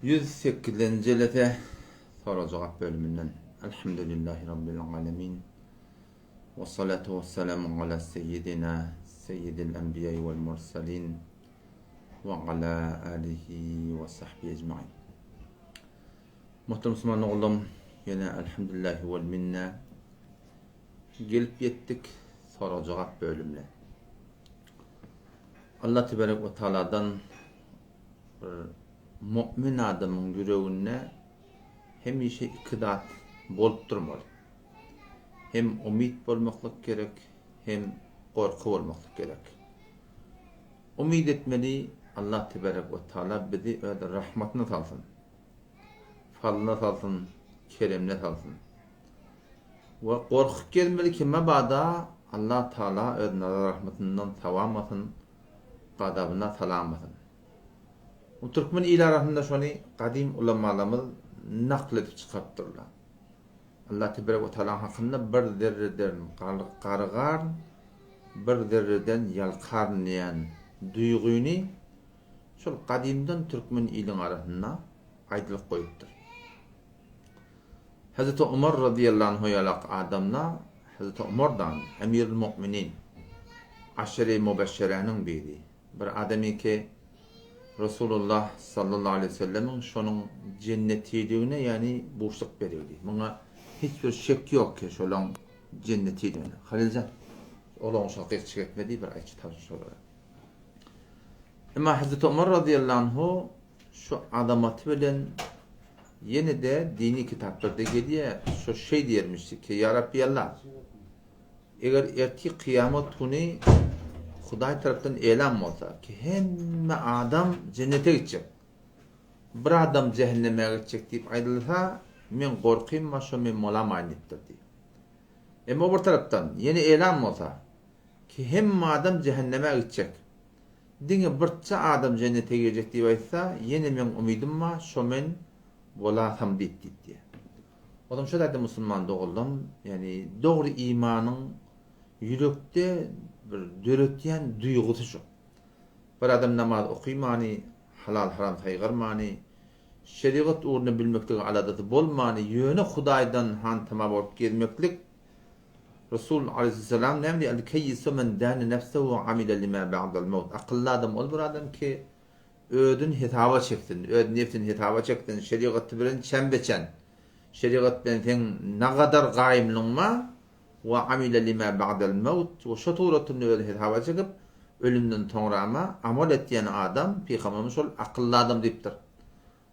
108-nji jelese sorag-jogap bölüminden. Elhamdülillahi Rabbil alemin. Ve salatu ve selamu ala seyyidina seyyidil enbiya vel mursalin ve ala alihi ve sahbihi ecmain. Muhterem Müslüman oğlum, yine elhamdülillahi vel minne gelip ýetdik sorag-jogap bölümine. Allah tebarek we taaladan bir mu'min adamyň ýüreginde hemişe iki zat bolup durmaly. Hem umyt bolmaklyk gerek, hem gorky bolmaklyk gerek. Umyt etmeli Allah tebarek we taala bizi öz rahmatyna salsyn. Falyna salsyn, keremine salsyn. We gorkup gezmeli ki mabada Allah Taala öz nazar rahmatyndan sawamasyn, gazabyna salamasyn. Bu türkmen il arasynda şony gadym ulamalarymyz nakl edip çykarypdyrlar. Allah teberek we taalaň hakynda bir zerreden gargarn, bir zerreden ýalkarn diýen duýgyny şol gadymdan türkmen iliň arasynda aýdylyp goýupdyr. Hezreti Omar razyýallahu anhu ýalak adamda Hezreti Omardan, Emirül Mu'minin, Aşere-i Mubeşşeräniň biri, bir adamyky Resulullah sallallahu aleýhi we sellemiň şonuň jennetiligine ýagny buşluk berildi. Muňa hiç bir şek ýok ki şolaň jennetiligine. Haliljan, olaň şol gyzçyk etmedi bir aýtçy tabşyr şolara. Emma Hezreti Omar razyýallahu anhu Şu azamaty bilen ýene-de dini kitaplarda gelýär, şo şeý diýermişdi ki, Ýa Rabbi Alla, eger ertir kyýamat güni Hudaý tarapdan elan bolsa ki, hemme adam jennete gitjek, bir adam jähenneme gitjek diýip aýdylsa, men gorkym bar, şo men bolamaýyn diýipdir diýip. Emma o bir tarapdan ýene elan bolsa ki, hemme adam jähenneme gitjek, Diňe birçe adam jennete girjek diýip aýtsa, ýene meň umydym bar, şo men bolasam diýip diýip diýýär. Ozam şo taýda musulman doganlam, ýagny dogry imanyň ýürekde bir döretýän duýgusy şo. Bir adam namaz okymany, halal-haram saýgarmany, şerigat ugrunda bilmeklige aladasy bolmany, ýöne Hudaýdan hantama bolup gezmeklik Resul aleýhissalam näme diýýär? El-keýisu men dâne nefsehu we amile limâ ba'del mewt. Akylly adam ol bir adam ki, özüni hesaba çeksin, öz nebsini hesaba çeksin, şerigaty bilen çembe-çen. Şerigat bilen seň nagadar gaýymlygyň bar, we amile limâ ba'del mewt, we şo suratynda özüni hesaba çekip, ölümden soňrama amal etýän adam, Pygamberimiz şol akylly adam diýipdir.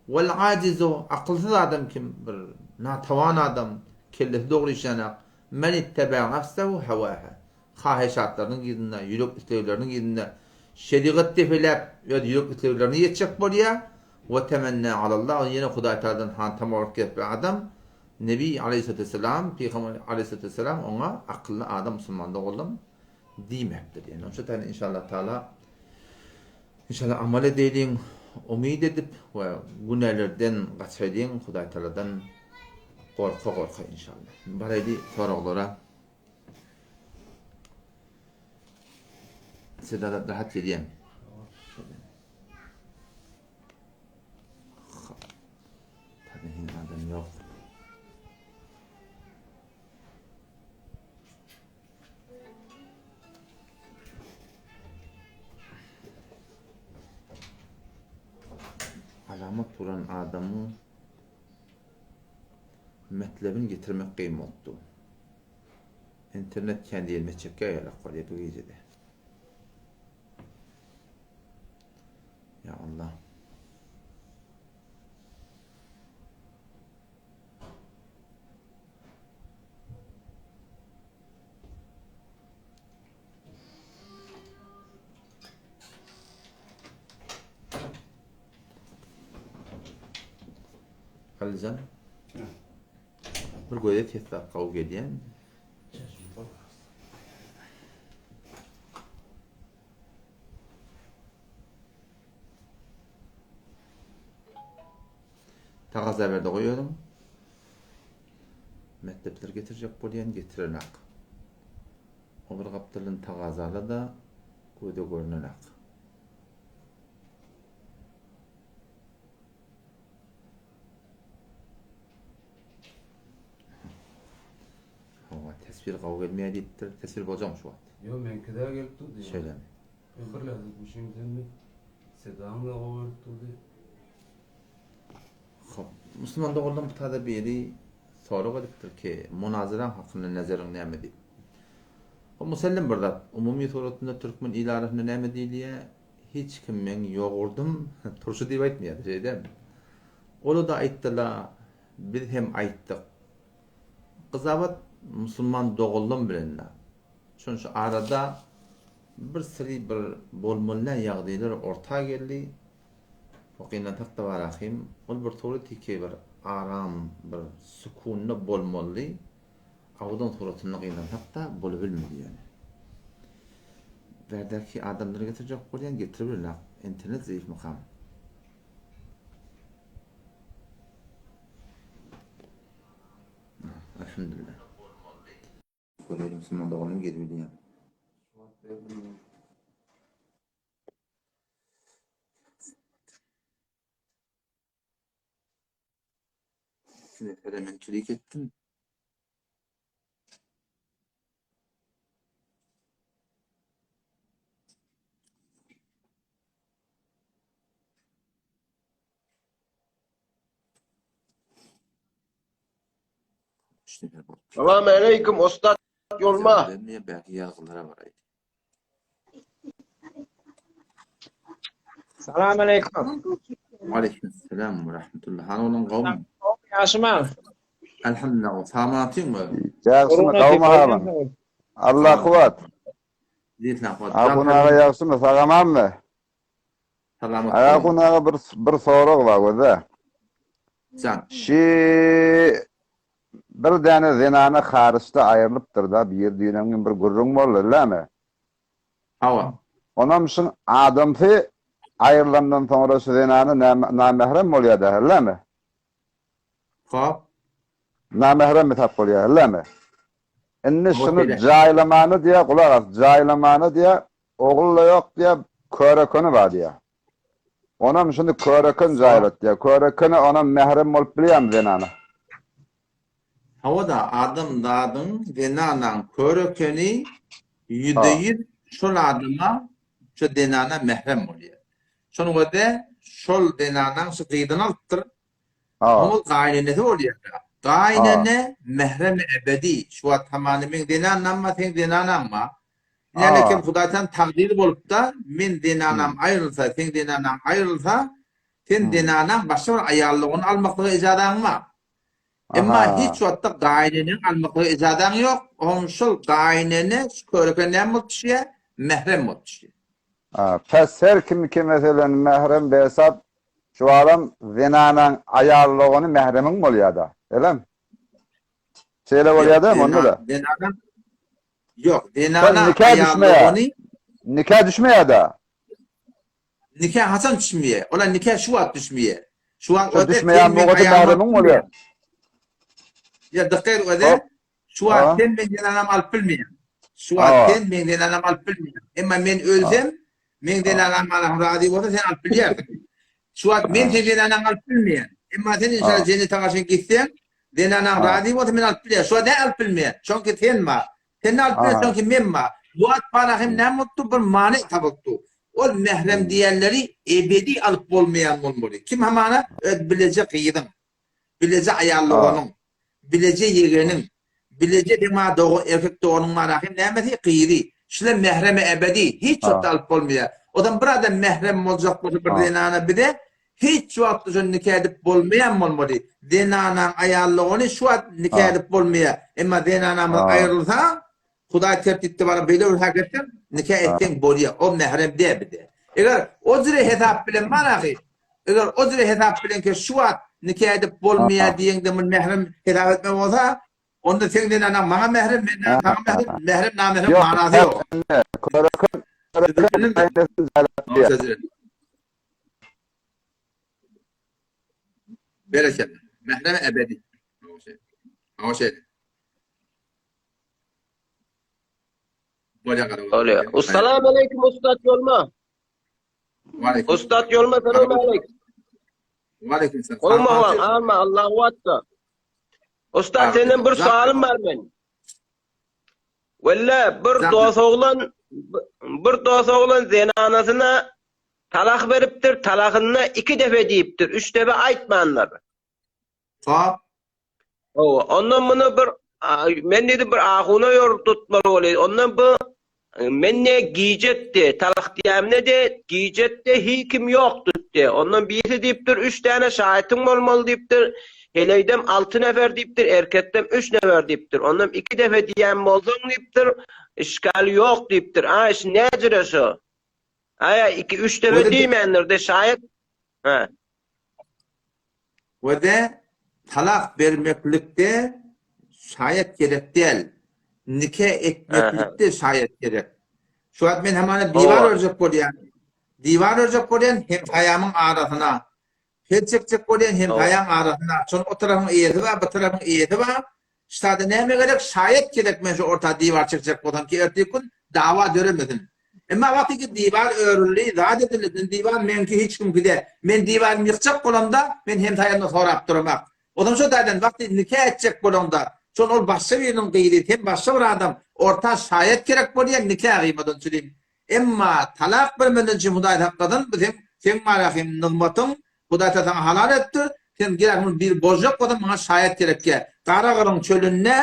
Wal ajizu, akylsyz adam kim, bir natawan adam, kellesi dogry işlänok, men ittebea nefsehu hewaha, haheşatlarynyň yzynda, ýürek islegleriniň yzynda, şerigat depeläp, öz ýürek isleglerine ýetjek bolýar, we temennä alallah, ýene Hudaý Tagaladan hantama bolup gezip bir adam, Nebi aleýhissalatu wesselam, Pygamber aleýhissalatu wesselam oňa akylly adam, musulman doganlarym diýmekdir. Ýani şo taýdan inşallah taala inşallah amal edeýliň, umyt edip we günälerden gaçaýlyň, Hudaý taaladan gorka gorka inşallah. Baraýly soraglara. Size rahat gelýän. Tabii adam ýok. Alamat duran adamyň metlebini getirmek kyn bolupdy. Internet kendi elime çekýär ýalak bolýar bu gijede. Ya Allah. Alijan. Bir göze teslat gawy gelýän. Tagaza berdi goýalyň. Mekdepler getirjek bolýan getirenak. O bir gapdaldan tagazala-da göze görünenak. Teswir gowy gelmeýär diýipdir. Teswir boljakmy şu wagt? Ýok meňkidä gelip durdy. Şeýlemi? Men bir lezzet müşin senmi? Sedaň da gowy gelip durdy. Hop, musulman doganlaryň bir täze biri sorag edipdir ki, munazaraň hakynda nezeriň näme diýip. Hop, musellem bir zat, umumy suratynda türkmen il arasynda näme diýilýär? Hiç kim meň ýogurdym turşy diýip aýtmaýar, şeýdemi? Ola-da aýtdyla, biz hem aýtdyk. Gyzabat musulman doganlam bilen-de. Şonça arada bir syry bir bolmaly däl ýagdaýlar orta geldi. O gynansak-da bar ahym, ol bir suratiki bir aram, bir sükunda bolmalydy. Awudan suratynda gynansak-da bolubilmedi ýöne. Bärdäki adamlary getirjek bolýan, getiribilenok. Internet zeýifmikam? Elhamdülillah. Görelim Musulman doganym gelip bilýär. Sinefere men klik etdim. Salam aleýkum ustat Ýolma. Belki ýazgylara baraýdy. Salam aleýkum. Aleýkum salam we rahmetullah. Hany onuň gowmy? Ýaşyma. Elhamdülillah. Salam mı? Ýagşymy, gowmy halyň? Allah kuwat. Ahun aga ýagşymy, sag-amanmy? Salamat. Ahun aga bir bir sorag bar göze. Jan. Şi bir däne zenana haryçda aýrylypdyr da, bir düýnem gün bir gürrüň boldy, dälmi? Hawa. Onam şuň adamsy aýrylandan soňra şu zenana namährem bolýar da, dälmi? Hop. Namährem hesap bolýar, dälmi? Indi şuny jaýlamany diýýär, gulak as, jaýlamany diýýär, ogul-da ýok diýýär, körekeni bar diýýär. Onam şuny köreken jaýlat diýýär. Körekeni onam mährem bolup bilýärmi zenana? Hawa-da, adamzadyň, zenanaň körekeni ýüzde-ýüz şol adama, şo zenana mährem bolýar. Şonuň özi şol zenanaň şu gyzyny alypdyr, Oňa gaýynenesi bolýar-da. Gaýynene mährem-i ebedi. Şu wagt hamana meň zenanam bar, seň zenanaň bar. Näme eken Hudaýtan takdyry bolupda, men zenanam aýrylsa, seň zenanaň aýrylsa, sen zenanaň başga bir aýallygyny almaklyga ijazaň bar. Emma hiç wagtda gaýyneneňi almaklyga ijazaň ýok. Oň şol gaýynene şu köreken näme bolup düşýär? Mährem bolup düşýär. Pes her kimki meselen mährem behesap Şu adam zenanaň aýal dogany mähremiň bolýada. Elem. Şeýle bolýa dämi onda da? Zenana Ýok, zenana nika düşmeýär. Nika düşmeýär da. Nika haçan düşmeýär? Ola nika şu wagt düşmeýär. Şu wagt öte düşmeýän bogady mähremiň bolýar. Ýa dykgat öde. Şu wagt sen men zenanam alyp bilmeýän. Şu wagt sen men zenanam alyp bilmeýän. Emma men ölsem, men zenanam maňa razy bolsa sen alyp bilýärsiň. Şu wagt men sen zenanaňy alyp bilmeýän. Emma sen inşallah jennete garşy gitseň, zenanaň razy bolsa men alyp bilýän. Şu wagt näme alyp bilmeýän? Çünki sen bar. Sen alyp bilýän, çünki men bar. Bu wagt para hem näme bolupdy? Bir many tapypdy. Ol mährem diýenleri ebedi alyp bolmaýan bolmaly. Kim hamana öz bileje gyzyň, bileje aýal doganyň, Bileje ýegeniň, bileje dema dogan, erkek doganyň manasy nämesi? Gyzy. Şular mähremi ebedi, hiç wagtda alyp bolmaýar. Ozam bir adam mährem boljak bolsa bir zenana bize hiç wagtda şony nika edip bolmaýan bolmaly. Zenanaň aýal dogany şu wagt nika edip bolmaýar. Emma zenanamyz aýrylsa, Hudaý tertipde bara beýle bir hak etseň, nika etseň bolýar. O mährem däl bize. Eger o jüre hesap bilen bar ahy, eger o jüre hesap bilen ke şu wagt nika edip bolmaýar diýeňde muny mährem hesap etme bolsa, onda seň zenanaň maňa mährem, men saňa mährem, mährem namährem manasy ýok. Berekella. Mährem ebedi. Hawa şeýle. Bolýar. Ussalam aleýkum ussat Ýolma. Ussat Ýolma salam aleýkum. Waleýkim salam. Gowmy hawaň? Alma Allahu atda. Ussat senden bir soalym bar men. Walla bir dos oglan bir dos oglan zenanasyna talak beripdir, talagynda iki depe diýipdir, üç depe aýtmandyr. Hop. Hawa, ondan muny bir men diýdi bir ahuna ýol tutmaly bolýar. Ondan bu men ne gijetdi, talak diýemne de gijetdi, hiç kim ýokdy diýdi. Ondan birisi diýipdir, üç däne şaýatyň bolmaly diýipdir. Heleýdem alty nefer diýipdir, erkekdem üç nefer diýipdir. Ondan iki depe diýen bolsaň diýipdir, işgali ýok diýipdir. A, iş näjire şo? Aýa, iki, üç depe diýmändir-de, şaýat. Hä. We-de talak bermeklikde şaýat gerek däl. Nike etmeklikde şaýat gerek. Şu wagt men hamana diwar örjek bolýan. Diwar örjek bolýan hemsaýamyň arasyna. Pel çekjek bolýan hemsaýaň arasyna. Şonuň o tarapyň eýesi bar, bu tarapyň eýesi bar. Ştada näme gerek? Şaýat gerek men şu orta diwar çekjek bolsam ki ertir gün dawa döremesin. Emma wagty ki diwar örüldi, zat edildi, indi diwar meňki hiç kimki däl. Men diwarymy ýykjak bolamda, men hemsaýamdan sorap duramak. Ozam şo taýdan wagty nika etjek bolaňda, şol ol başga biriniň gyzy, sen başga bir adam, orta şaýat gerek bolýar nika gyýmadan çürim. Emma talak bermeden üçin Hudaý saklasyn, bu seň seň barahim nygmatyň, Hudaý ta saňa halal etdir, sen gerek muny bir bozjak bolsaň maňa şaýat gerekýä. Gara gyryň çölünde,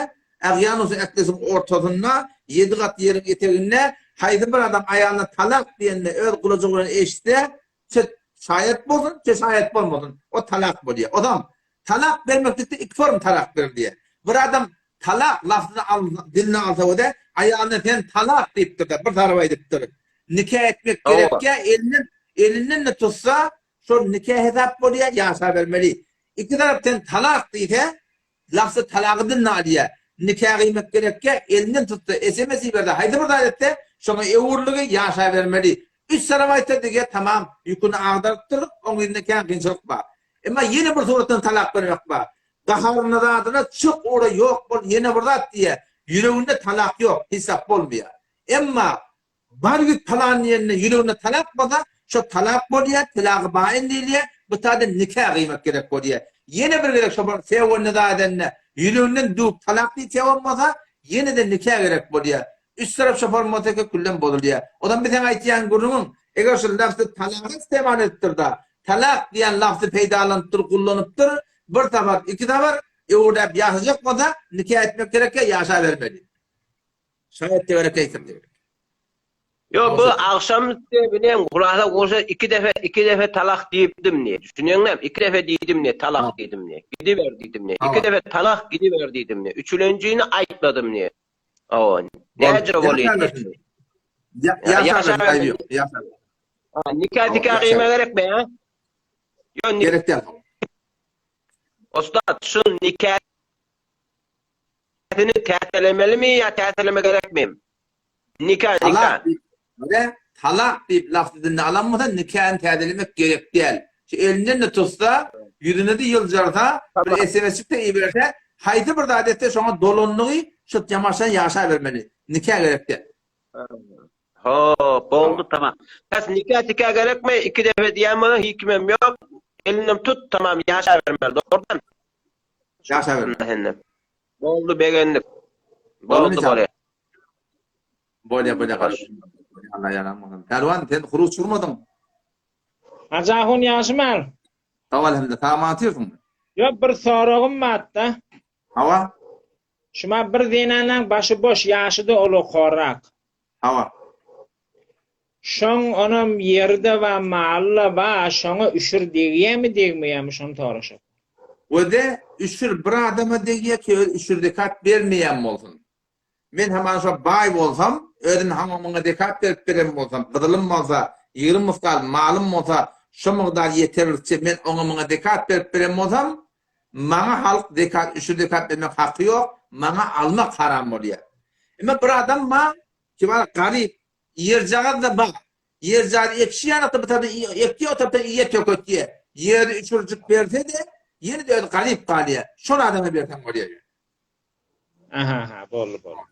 Agýanusyň Etlesiň ortasynda, ýedi gat ýeriň eteginde haýsy bir adam aýalyna talak diýende öz gulajygy bilen eşitse, çe şaýat bolsun, çe şaýat bolmasyn, o talak bolýar. Ozam talak bermeklikde iki form talak berilýär. Bir adam talak lafzyny al diline alsa o-da aýalyna sen talak diýipdir-de, bir tarap aýdypdyr. Nika etmek gerekýä, elinden elinden-de tutsa, Şol nika hesap bolýar, ýaşabermeli. Iki tarap sen talak diýse, lafzy talagy diline alýar. Nika gyýmak gerekkä, elinden tutsa, sms iberse, haýsy bir zat etse, şoňa öwrüligi ýaşabermeli. Üç tarap aýtsa diýýär, tamam, ýüküni agdarypdyr, oň yzynda kän kynçylyk bar. Emma ýene bir suratdan talak bermek bar. Gaharyna zadyna çyk ora ýok bol ýene bir zat diýýär. Ýüreginde talak ýok, hesap bolmaýar. Emma Bar git palan diýende ýüreginde talak bolsa, şo talak bolýar, telagy bain diýilýär, bu taýda nika gyýmak gerek bolýar. Ýene bir gezek şo bir sewende zat edende ýüreginden düwüp talak diýip sewen bolsa, ýene-de nika gerek bolýar. Üç tarap şopar bolsa eke küllem bozulýar. Ozam bi seň aýtýan gürrüňiň, eger şu lafzy talaga istemal edipdir-da, talak diýen lafzy peýdalanypdyr, gullanypdyr, bir sapar, iki sapar öwürläp ýaşajak bolsa, nika etmek gerekýär, ýaşabermeli. Şaýat teberek eýsem diýip. Ýok bu agşam üsti bilen gulasa goşa iki defe iki defe talak diýipdim ne. Düşüneňmi? Iki defe diýdim ne, talak diýdim ne. Gidiber diýdim ne. Iki defe talak gidiber diýdim ne. Üçülenjini aýtmadym ne. Awa. Näce bolýar? Ya ýaşa ýaşa. Nika tika gyýma gerekmi ha? Ýok, gerek däl. Ussat, şu nika Täsini täselemelimi ýa täseleme gerekmi? Nika, nika. Talak diýip, Bire, talak diýip lafzy diline alan bolsa, nikany täzelemek gerek däl. Şu elinden-de tutsa, ýüzüne-de ýyljarsa, bir SMS-jik-de iberse, haýsy bir zat etse şoňa dolandygy şu ýamaşdan ýaşabermeli. Nika gerek däl. Hop, boldy tamam. Pes nika tika gerekmi? Iki depe diýen bolsa hiç kimem ýok. Elinden tut tamam ýaşabermeli. Dogrudan. Ýaşabermeli. Boldy begendik. Boldy bolýa. Bolýa bolýa gaş. Allah ýaran bolsun. Pälwan sen huruç urmadyň. Hajy ahun ýagşyman? Sag elhamdülillah. Sag aman otyrsyňmy? Ýok bir soragym barda. Hawa. Şuma bir zenanaň başy boş ýaşy-da ulukorrak. Hawa. Şoň onam ýeri-de bar, maly-da bar, şoňa üşür degýämi, degmeýämi şony soraşak. Öde üşür bir adama degýä ki öz üşür zekat bermeýän bolsun. Men haman şo baý bolsam, özüm haňa muňa zekat berip beren bolsam, gyzylym bolsa, 20 mysgal malym bolsa, şo mygdar ýeterlikçe men oňa muňa zekat berip beren bolsam, maňa halk zekat üşür zekat bermek haky ýok, maňa almak haram bolýar. Emma bir adam bar, ki bar garyp, Ýerjagaz-da bar. Ýerjagazy ekişi ýanakda bu tarapdan ekýär, o tarapdan iýýär, töketýär. Ýeri üçürjik berse-de, ýene-de özi garyp galýar. Şol adama berseň bolýar. Aha, aha, boldy, boldy.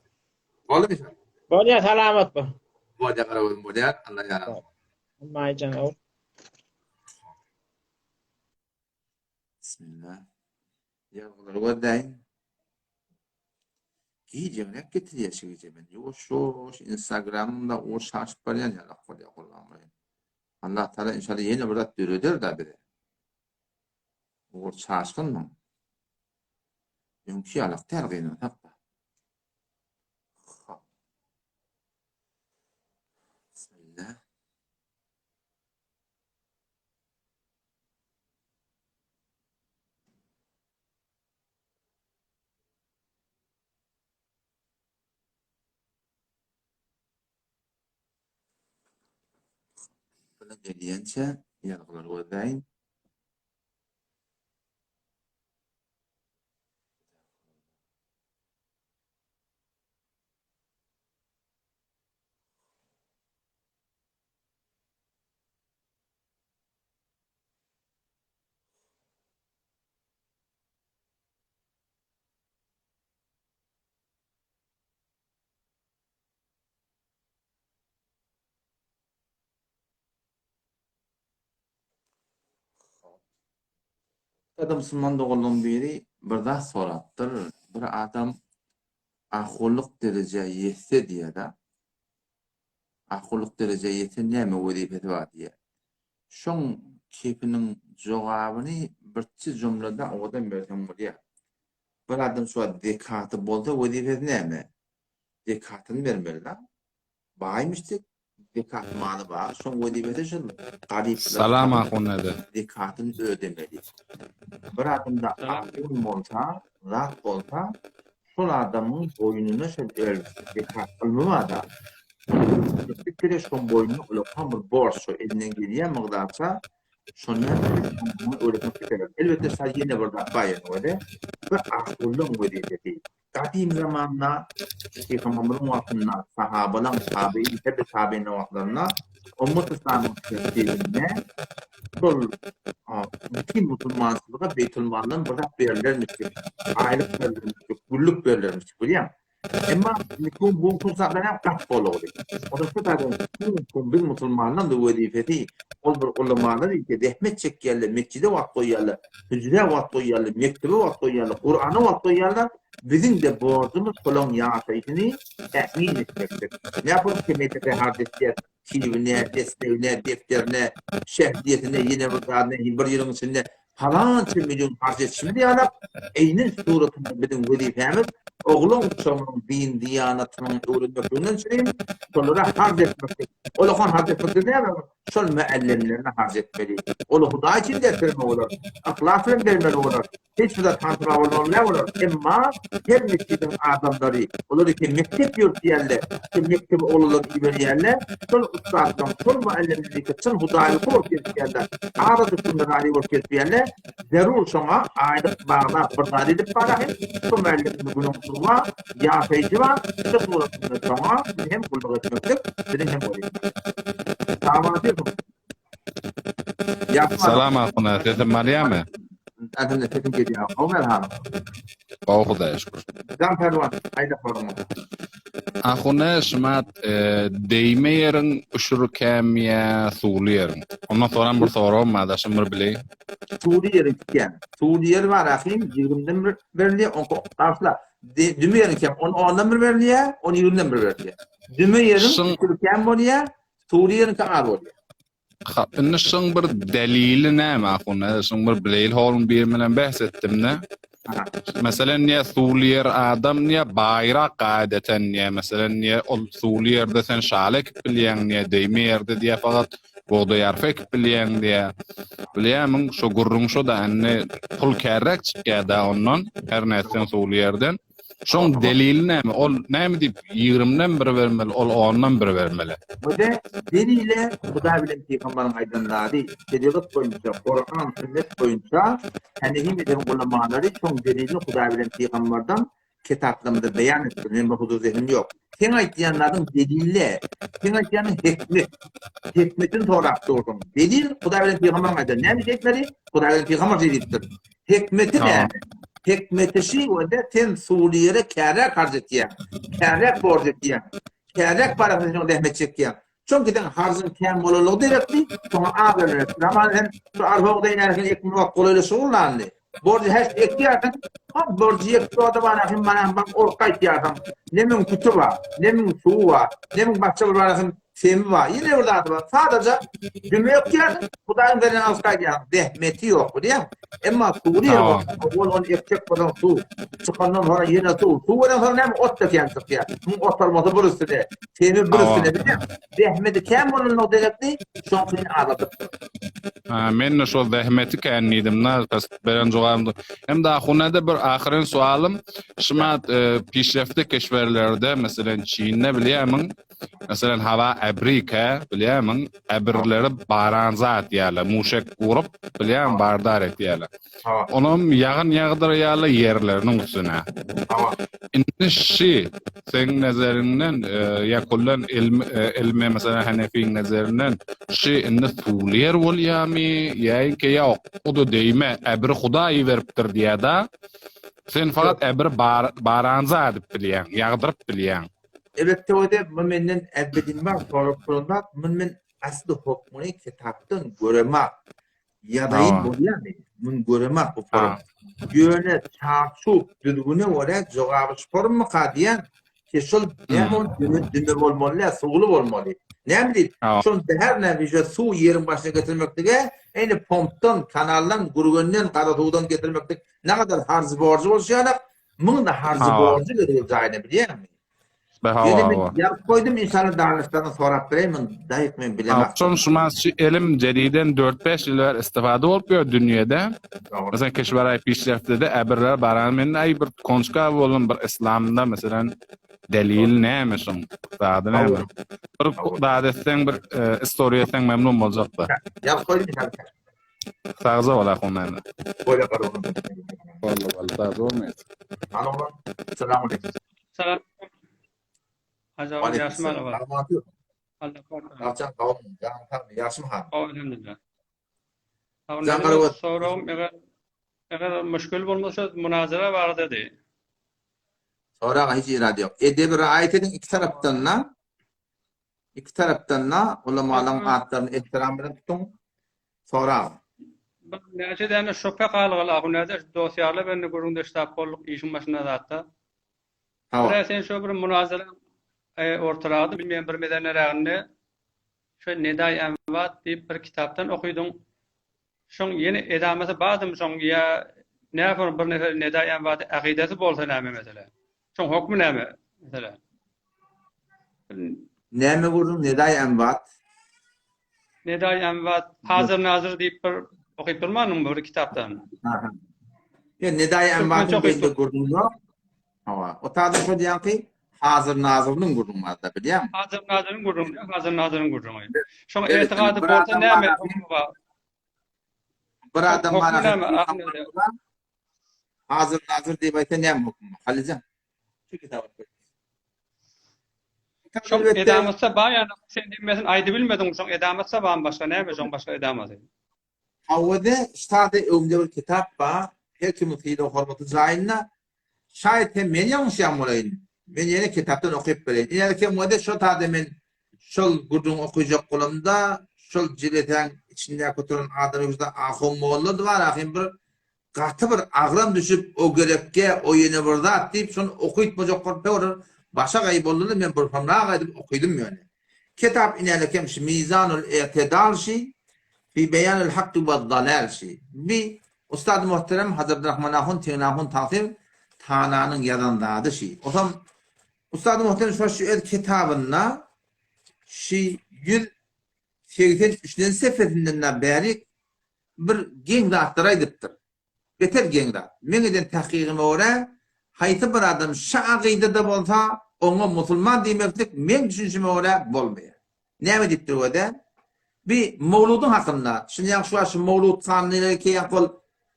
Boldumy şol? Bolýar, salamat bol. Bolýar, garagözüm bolýar. Allah ýaran bolsun. Maýjan, ow. Bismillah. Ýazgylary gözläýin. Gijegräk getirýär şu gije men. Ýuwaş-ýuwaş Instagramda o şaşyp barýan ýalak bolýar gurbanguly. Allah Taala inşallah ýene bir zat döreder da bize. Ugur çaşgynmyň? Öňki ýalak däl gynansak-da. Hop. Bismillah. Buna gelýänçä ýazgylary gözläýin. Adam musulman doganlaryň biri bir zat sorapdyr. Bir adam ahunlyk derejä ýetse diýýär-de. Ahunlyk derejä ýetse näme wezipesi bar diýýär. Şoň kepiniň jogabyny birçe jümlede owadan berseň bolýar. Bir adam şu wagt zekaty bolsa wezipesi näme? Zekatyny bermeli-da. Baýmyş diýip zekat maly bar, şoň wezipesi şol garyplara Salam ahun däde. zekatyny ödemeli. Bir adamda ahun bolsa, zat bolsa, şol adamyň boýnuna şol el zekat ylmy bar-da. Şol şoň boýnuna ullakan bir borç, şol elinden gelýän mygdarça şonda öwretmek gerek. Elbetde şa ýene bir zat bar ýene weli, bu ahunyň wezipesi. Gadym zamanda Pygamberimiziň wagtynda sahabalaň, tabein, tebe tabeiniň wagtlarynda ummat yslamyň tertibinde şol bütin musulmançylyga beýtulmaldan bir zat berilermişdi. Aýlyk berilermişdi, günlük berilermişdi, bilýäň. Emma indiki bu pursatlar hem gat boldy. Oda şu taýdan biz musulmanlaryň da wezipesi ol bir ulamalar ise zähmet çekýärler, mesjide wagt goýýarlar, hüjrä wagt goýýarlar, mekdebe wagt goýýarlar, Kurana wagt goýýarlar. Biziň-de borjumyz şolaň ýaşaýşyny tämin etmekdir. Näpul kemete harç etýär, kibine, destegine, defterine, şähdiýesine, ýene bir zadyna bir ýylyň içinde palança million harç etişimiz ýalak, eýnen suratynda biziň wezipämiz oglan-uçamyň din-diýanatynyň öwrenmekliginden çürim, şolara harç etmekdir. Olakan harç etmekdir näme? Şol müellimlerine harç etmeli. Ol Hudaý üçin ders bermeli bolar. Yhlas bilen bermeli bolar. Hiç bir zat hantara bolmaly däl bolar. Emma her mesjidiň adamlary, olar eken mekdep ýörtýärler, şol mekdebe oglanlary iberýärler, şol ussatlaryň, şol muallimleriň eke çyn hudaýlyky bolup gelipýärler, azajyk günde razy bolup gelipýärler, zerur şoňa aýlyk baglap bir zat edip baraýyn, şo muallimiň günüň suwy bar, ýaşaýjy bar, şo suratynda şoňa biz hem gulluk etmeklik biziň hem wezipämiz. Salam Salam ahuna, sesim barýamy? Ähli sesim gelýär. Gowy merhaba. Gowy Hudaýa şükür. Jan Pälwan, aýda soruňy. Ahuna şumat e, deýme ýeriň üşür kämiýä suwly ýeriň. Ondan soran bir soragym bar, daşym bir bileý. Suwly ýeriň kän. Suwly ýer bar ahim, 20-den bir berilýär, onka garşyla. Düme ýeriň kem, on ondan bir berilýär, on 20-den bir berilýär. Düme ýeriň üşür kem bolýar, Suriýanyňky az bolýar. Ha, indi şuň bir delili näme ahun? Şuň bir bileýil holuň biri bilen bäs etdim-de. Meselen, niýe suwly ýer adam niýe baýrak gaýdeten niýe meselen niýe ol suwly ýerde sen şaly ekip bilýäň niýe deýme ýerde diýe fakat bugdaý arpa ekip bilýäň diýe. Bilýämiň şo gürrüň şo da indi pul kärräk çykýa da ondan her nätseň suwly ýerden. Şoň delili näme? Ol näme diýip ýigrimden bir bermeli, ol ondan bir bermeli. Bide delile Hudaý bilen pygamberiň aýdan zady, şerigat boýunça, Kuran, sünnet boýunça Hanefi mezhebiň ulamalary şoň delilini Hudaý bilen pygamberden kitaplarymyzda beýan etdi. Men bir huzur zehnim ýok. Seň aýtýan zadyň delille. Seň aýtýanyň hikmet. Hikmetini sorap dursuň. Delil Hudaý bilen pygamberiň aýdan. Näme şeýtmeli? Hudaý bilen pygamber şeý diýipdir. Hikmeti näme? Hikmeti şi wada sen suwly ýere käräk harç etýäň. Käräk borç etýäň. Käräk parasyny şoňa zähmet çekýäň. Çünki sen harjyň kän bolanlygy derekli, şoňa az bermeli. Zaman sen şu arpa bugdaý nähili ekmek wagt golaýlaşyp ulandy. Borjy häş ekýärsiň, ha borjy ýekdi oda bar, hem mana bak ol gaýtýarsyň. Nemiň süti bar, nemiň suwy bar, nemiň başga bir barasyn semi bar. Ýene bir zady bar. Sadaja düme ekýärsiň, Hudaýyň beren alyp gaýdýarsyň. Zähmeti ýok, bilýäňmi? Emma suwly ýer bolsa, ol ony ekjek bolsaň suw, çykandan soňra ýene suw, suw beren soň näme ot da kän çykýar. Muň otarmasy bir üstüne, semi bir üstüne bilýäňmi? Zähmeti kän bolanlygy sebäpli şoňkyny azaldypdyr. Ha, men-de şol zähmeti kän diýdim-de, beren jogabymda. Hem-de ahunada bir ahyryn soalym, şumat e, pişrefte keşwerlerde, meselen Çinde bilýärmiň? Meselen hawa äbrika, bilýärmiň? Äbirleri baran zat ýaly, muşek urup, bilýärmiň, bardar etýärler. Onam ýagyn ýagdyrýarlar ýerleriniň üstüne. Indi şi seň nezeriňden ýa kullan ilmi meselem Hanefiň nezerinden şi indi suwly ýer bolýamy ýa inki ýok o-da deýme äbiri Hudaý iberipdir diýýär-da. Sen fakat äbiri baranza edip bilýäň, ýagdyryp bilýäň. Elbetde öde bu menden äbedin bar sorap duran zat muny men asly hokmuny kitapdan göremak. Ýazaýyn bolýamy? Muny göremak bu forum. Ýöne çarçup düzgüne görä jogaby şu forummyka diýýän. Ki şol näme ol düme, düme bolmaly däl, suwly bolmaly. Näme diýip, şol her näme suw ýeriň başyna getirmeklige, ýöne pompdan, kanaldan, gürgenden, gara suwdan getirmeklik ne kadar harjy borjy bolşy ýalak, muň da harjy borjy gerek jaýyna bilýäňmi? Ýöne men ýazyp goýdum, inşallah danyşlardan sorap bereýin, men daýyk men bilemok. Şol şumasçy elim jediden 4-5 ýyl bäri istifada bolup ýör dünýede. Meselem keşwaraý pişreftede äbirler baran men aý bir konçka boldum bir islamda meselem delil näme şuň zady näme. Bir zat etseň bir istoriýa etseň memnun boljakda. Ýazyp goýdum inşallah. Sagja bol ahun meni. Bolýa garybym. Boldy boldy sagja bol meni. Salam. Salam aleyküm. Salam. Hacı abi ýaşmy araba? Alçan gawun, jan sagmy, ýaşmy han? Gowy elhamdülillah. Jan garabot. Soragym eger eger müşgil bolmasa munazara baradady. Soraga hiç irad ýok. Edebi raýat ediň iki tarapdan da. Iki tarapdan da ulamalaryň atlaryny ehtiram bilen tutuň. Sorag. Bir näçe däne şübhe galgyl ahun näde dost ýarlar bilen gürrüňdeş tap bolduk işiň başynda zatda. Hawa. Birä sen şo bir munazara ortaragdy bilmeýän bir mezeneräginde şo Nedaý Emwat diýip bir kitapdan okydyň. Şoň ýene edamasy bardymy şoň ýa näme bir nefer Nedaý Emwady akydasy bolsa näme mesele. Şoň hokmy näme mesele. Näme gürrüň Nedaý Emwat? Nedaý Emwat Hazir Nazir diýip bir okyp durmandyňmy bir kitapdan? Aha. Ýa Nedaý Emwatyň bende gürrüň ýok. Hawa. O taýda şo diýýänki Hazir Nazirniň gürrüň barda bilýäňmi? Hazir Naziriň gürrüňi, Hazir Naziriň gürrüňi. Şoň etiqady bolsa näme hokmy bar? Bir adam bar. Hazir Nazir diýip aýtsa näme hokmy? Halyjan. Şu kitaby Şoň edamasy bar ýa sen hemmesini aýdybilmediň şoň edamasy barmy başga näme şoň başga edamasy? Hawada ştada öňde bir kitap bar, her kimiň sylag hormaty jaýynda. Şaýat hem men ýalňyşýan bolaýyn. Men ýene kitapdan okyp bereýin. Ine kem wada şo tada men şol gürrüňi okyjak bolamda, şol jelesäň içindäki oturan adam öňünde ahun molla bar ahym bir Gaty bir agram düşüp o gerekge o ýene bir zat diýip şony okytmajak bolup bir başagaý boldylar men bir hymrak edip okydym ýöne. Kitap inälekem şi Mizanul I'tidal şi fi beýanil hakki we dalal şi. Bi Ustady muhterem Hajy Abdurahman ahun Tegin ahun tagsyr Tananyň ýazan zady şi. Osam Ustady muhterem şo şi öz kitabynda şi 183-nji sefesinden bäri bir geň zatlar aýdypdyr. Beter geň zat. Meň eden tahkygyma görä, haýsy bir adam şa akyda-da bolsa, oňa musulman diýmeklik meň düşünişime görä bolmaýar. Näme diýipdir özi? Bi mowludyň hakynda, şunýaň şu wagt şu mowlud sanlylar keýen kol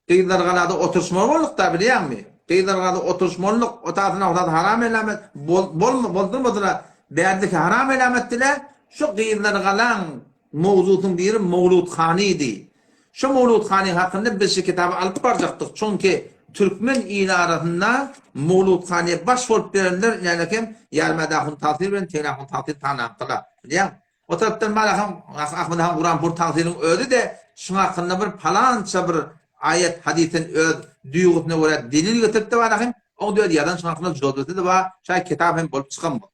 Gyzlargalada oturyşmaly bolduk-da bilýäňmi? Gyzlargalada oturyşmalydyk, otasyna otasy haram elamet, bol, boldurmadylar, bärdeki haram elam etdiler. Şu Gyzlargalaň mowzusynyň biri Mowlud hanydy. Şu Mowlud hanyň hakynda biz şu kitaby alyp barjakdyk. Çünki türkmen ili arasynda Mowlud hanyýa baş bolup berenler nälekem Ýarmäd ahun Tagsyr bilen Tegin ahun Tagsyr tanaňkylar. Bilýäňmi? O tarapdan Malaham Ahmet han Guran Pur Tagsyryň özi-de şuň hakynda bir palança bir aýat hadysdan öz. Duýgusyna görä delil getirip-de bar ahym, oň öz ýazan şyňasyna jozbesi-de bar, şaý kitap hem bolup çykan bu.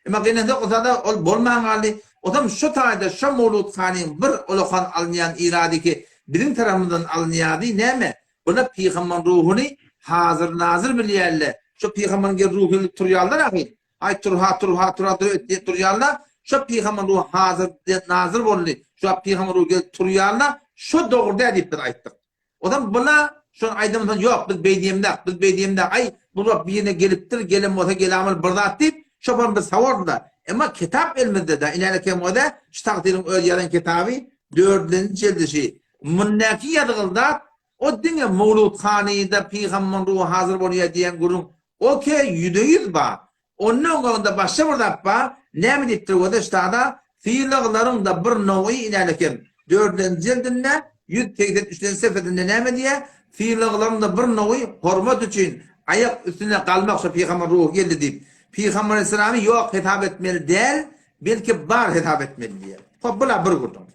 Emma gynansak o-da ol bolman galdy. Otam şu taýda şo Mowlud hanyň bir ulakan alynýan irady ki biziň tarapymyzdan alynýardy, näme, bular pygambaryň ruhuny hazyr-nazyr bilýärler, şo pygambaryň gel ruhy gelip turýarlar ahyn, aý turha, turha, turha dur diýip durýarlar, şo pygambaryň ruhy hazyr nazyr boldy, şo pygambaryň ruhy gelip turýarlar, şo dogry däl diýip biz aýtdyk. Ozam bula şony aýdamsoň ýok biz beý diýemzak, biz beý diýemzak, aý bu wagt birine gelipdir, gelen bolsa gelämeli bir zat diýip, şopan bir sawardy-da. Emma kitap elimizde-de, inäle kem bolsa, şu tagtyryň öz ýazan kitaby dördülenji jeldi şi. Mundäki ýazgyly zat, o diňe Mowlud hanyda pygambaryň ruhy hazyr bolýar diýen gürrüň oke ýüzde-ýüz bar. Ondan öňde başga bir zat bar, näme diýipdir bolsa ştada sylaglaryň-da bir nowy inälekem dördünji jildinde 183-nji sefesinde näme diýýär, sylaglaryň-da bir nowy hormat üçin aýak üstüne galmak şo pygamber ruhy geldi diýip, pygamber aleyhissalamy ýok hesap etmeli däl, belki bar hesap etmeli diýýär. Hop bula bir gürrüň.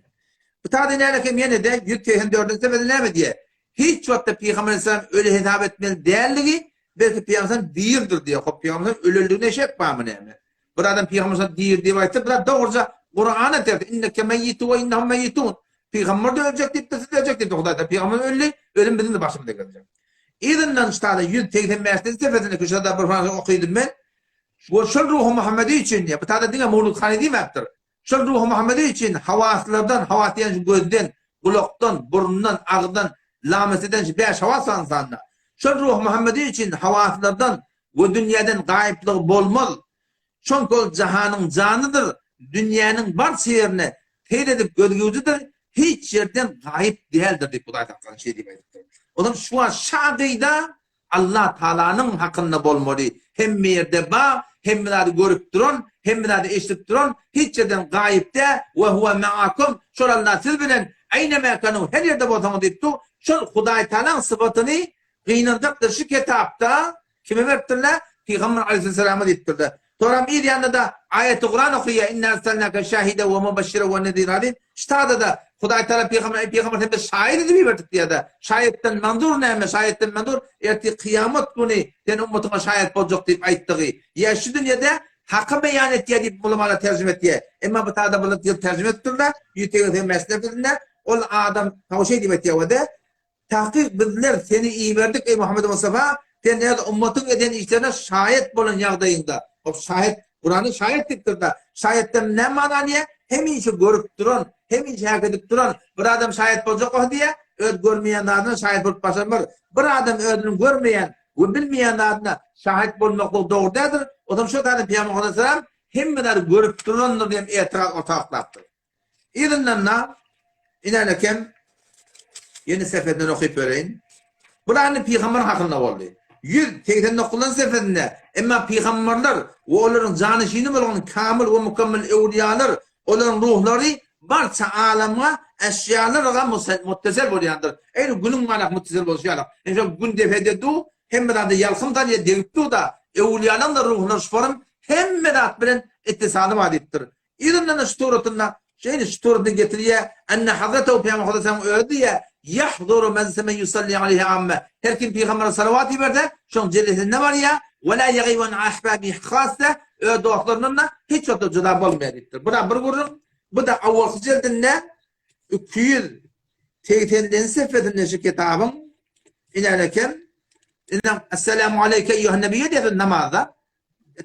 Bu tada inälekem ýene-de 184-nji sefesinde näme diýýär, Hiç wagtda Pygamber aleyhisselam öli hesap etmeli däldigi, belki Pygamber aleyhisselam diridir diýýär. Hop Pygamber aleyhisselam ölenligine şek barmy näme? Bir adam Pygamber aleyhisselam diri diýip aýtsa, bir dogruja Kur'ana tersi. Inneke meyyitu we innehum meyyitun. Pygamber de öljek diýipdir, siz de öljek diýipdir Hudaý Taala. Pygamber öldi, ölüm biziň de başymyza geljek. Yzyndan ştada 185-nji sefesinde köşede bir fransız okydym men. We şol ruhy Muhammedi üçin diýýär. Bu tada diňe Mawlud hany diýmäpdir. Şol Ruhy Muhammedi üçin hawaslardan, hawas diýen şu gözden, gulakdan, burundan, agzdan, lameseden şu bäş hawas bar ynsanda. Şol Ruhy Muhammedi üçin hawaslardan we dünýäden gaýyplygy bolmaz. Çünki ol jahanyň janydyr, dünýäniň barça ýerine seýr edip gözgüwjidir, hiç ýerden gaýyp däldir diýip Hudaý saklasyn şeý diýip aýdypdyr. Onam şu wagt şa gyda Allah Tagalanyň hakynda bolmaly, hemme ýerde bar, hemme zady görüp duran, hemme zady eşidip duran, hiç ýerden gaýyp däl, we huwe meakum, şol Allah siz bilen, eýnemä kanu, her ýerde bolsaňyz diýip dur, şol Hudaý Tagalaň sypatyny gynanjakdyr şu kitapda, kime beripdirler? Pygamber aleýhissalama diýipdirler. Soram yz ýanynda-da aýaty Kuran okaýar, Inna erselnake şahide we mubeşşire we nezira diýip, ştada-da Hudaý Tagala pygamber, eý pygamber sen bizi şaýat edip iberdik diýýär-de. Şaýatdan manzur näme? Şaýatdan manzur ertir kyýamat güni sen ummatyňa şaýat boljak diýip aýtdygy. Ýa şu dünýede haky beýan etýär diýip ulamalar terjime etýär. Emma bu tada bular diýip terjime edipdirler, 185 nefesinde ol adam hawa şeý diýip aýtýar we-de, Takyk bizler seni iberdik, eý Muhammed Mustafa, sen öz ummatyň eden işlerine şaýat bolan ýagdaýyňda. Hop, şaýat, Kuranda şaýat diýipdir-de. Şaýatdan näme many alýar? Hemişe görüp duran, hemişe häk edip duran bir adam şaýat boljak bolsa diýýär, öz görmeýän zadyna şaýat bolup başarmaz. Bir adam özüniň görmeýän we bilmeýän zadyna şaýat bolmaklygy dogry däldir. O zaman şo taýdan Pygamber aleyhisselam hemme zady görüp durandyr diýen etiraz orta atlapdyr. Yzyndan-da inänekem ýene seferinden okyp bereýin. Bu da indi pygamber hakynda boldy. 189-njy seferinde emma pygamberler we olaryň janyşini bolgan kamil we mukemmel öwliýalar, olaryň ruhlary barça alamga, eşýalarga muttesel bolýandyr. Eýni günüň manak muttesel bolşy ýaly. Indi şol gün depede du, hemme zada ýalkym salýar, degip dur-da, öwliýalaryň-da ruhlary şuparyň hemme zat bilen ittisaly bar diýipdir. Yzyndan-da şu suratynda, şeýle şu suratynda getirýär, Enne hazretehu Pygamber Hudaý özi diýýär, Ýahzuru mejlise men ýusalli aleýhi amme. Her kim Pygambere salawat iberse, şoň jelesinde barýar, we la ýagybu an ahbabihi hassa, öz dostlaryndan-da hiç wagtda juda bolmaýar diýipdir. Bu-da bir gürrüň. Bu-da awalky jildinde 280-nji sefesinde şu kitabyň inen eken. Ine, Esselamu aleýke eýýuhan nebiýe diýýär namazda.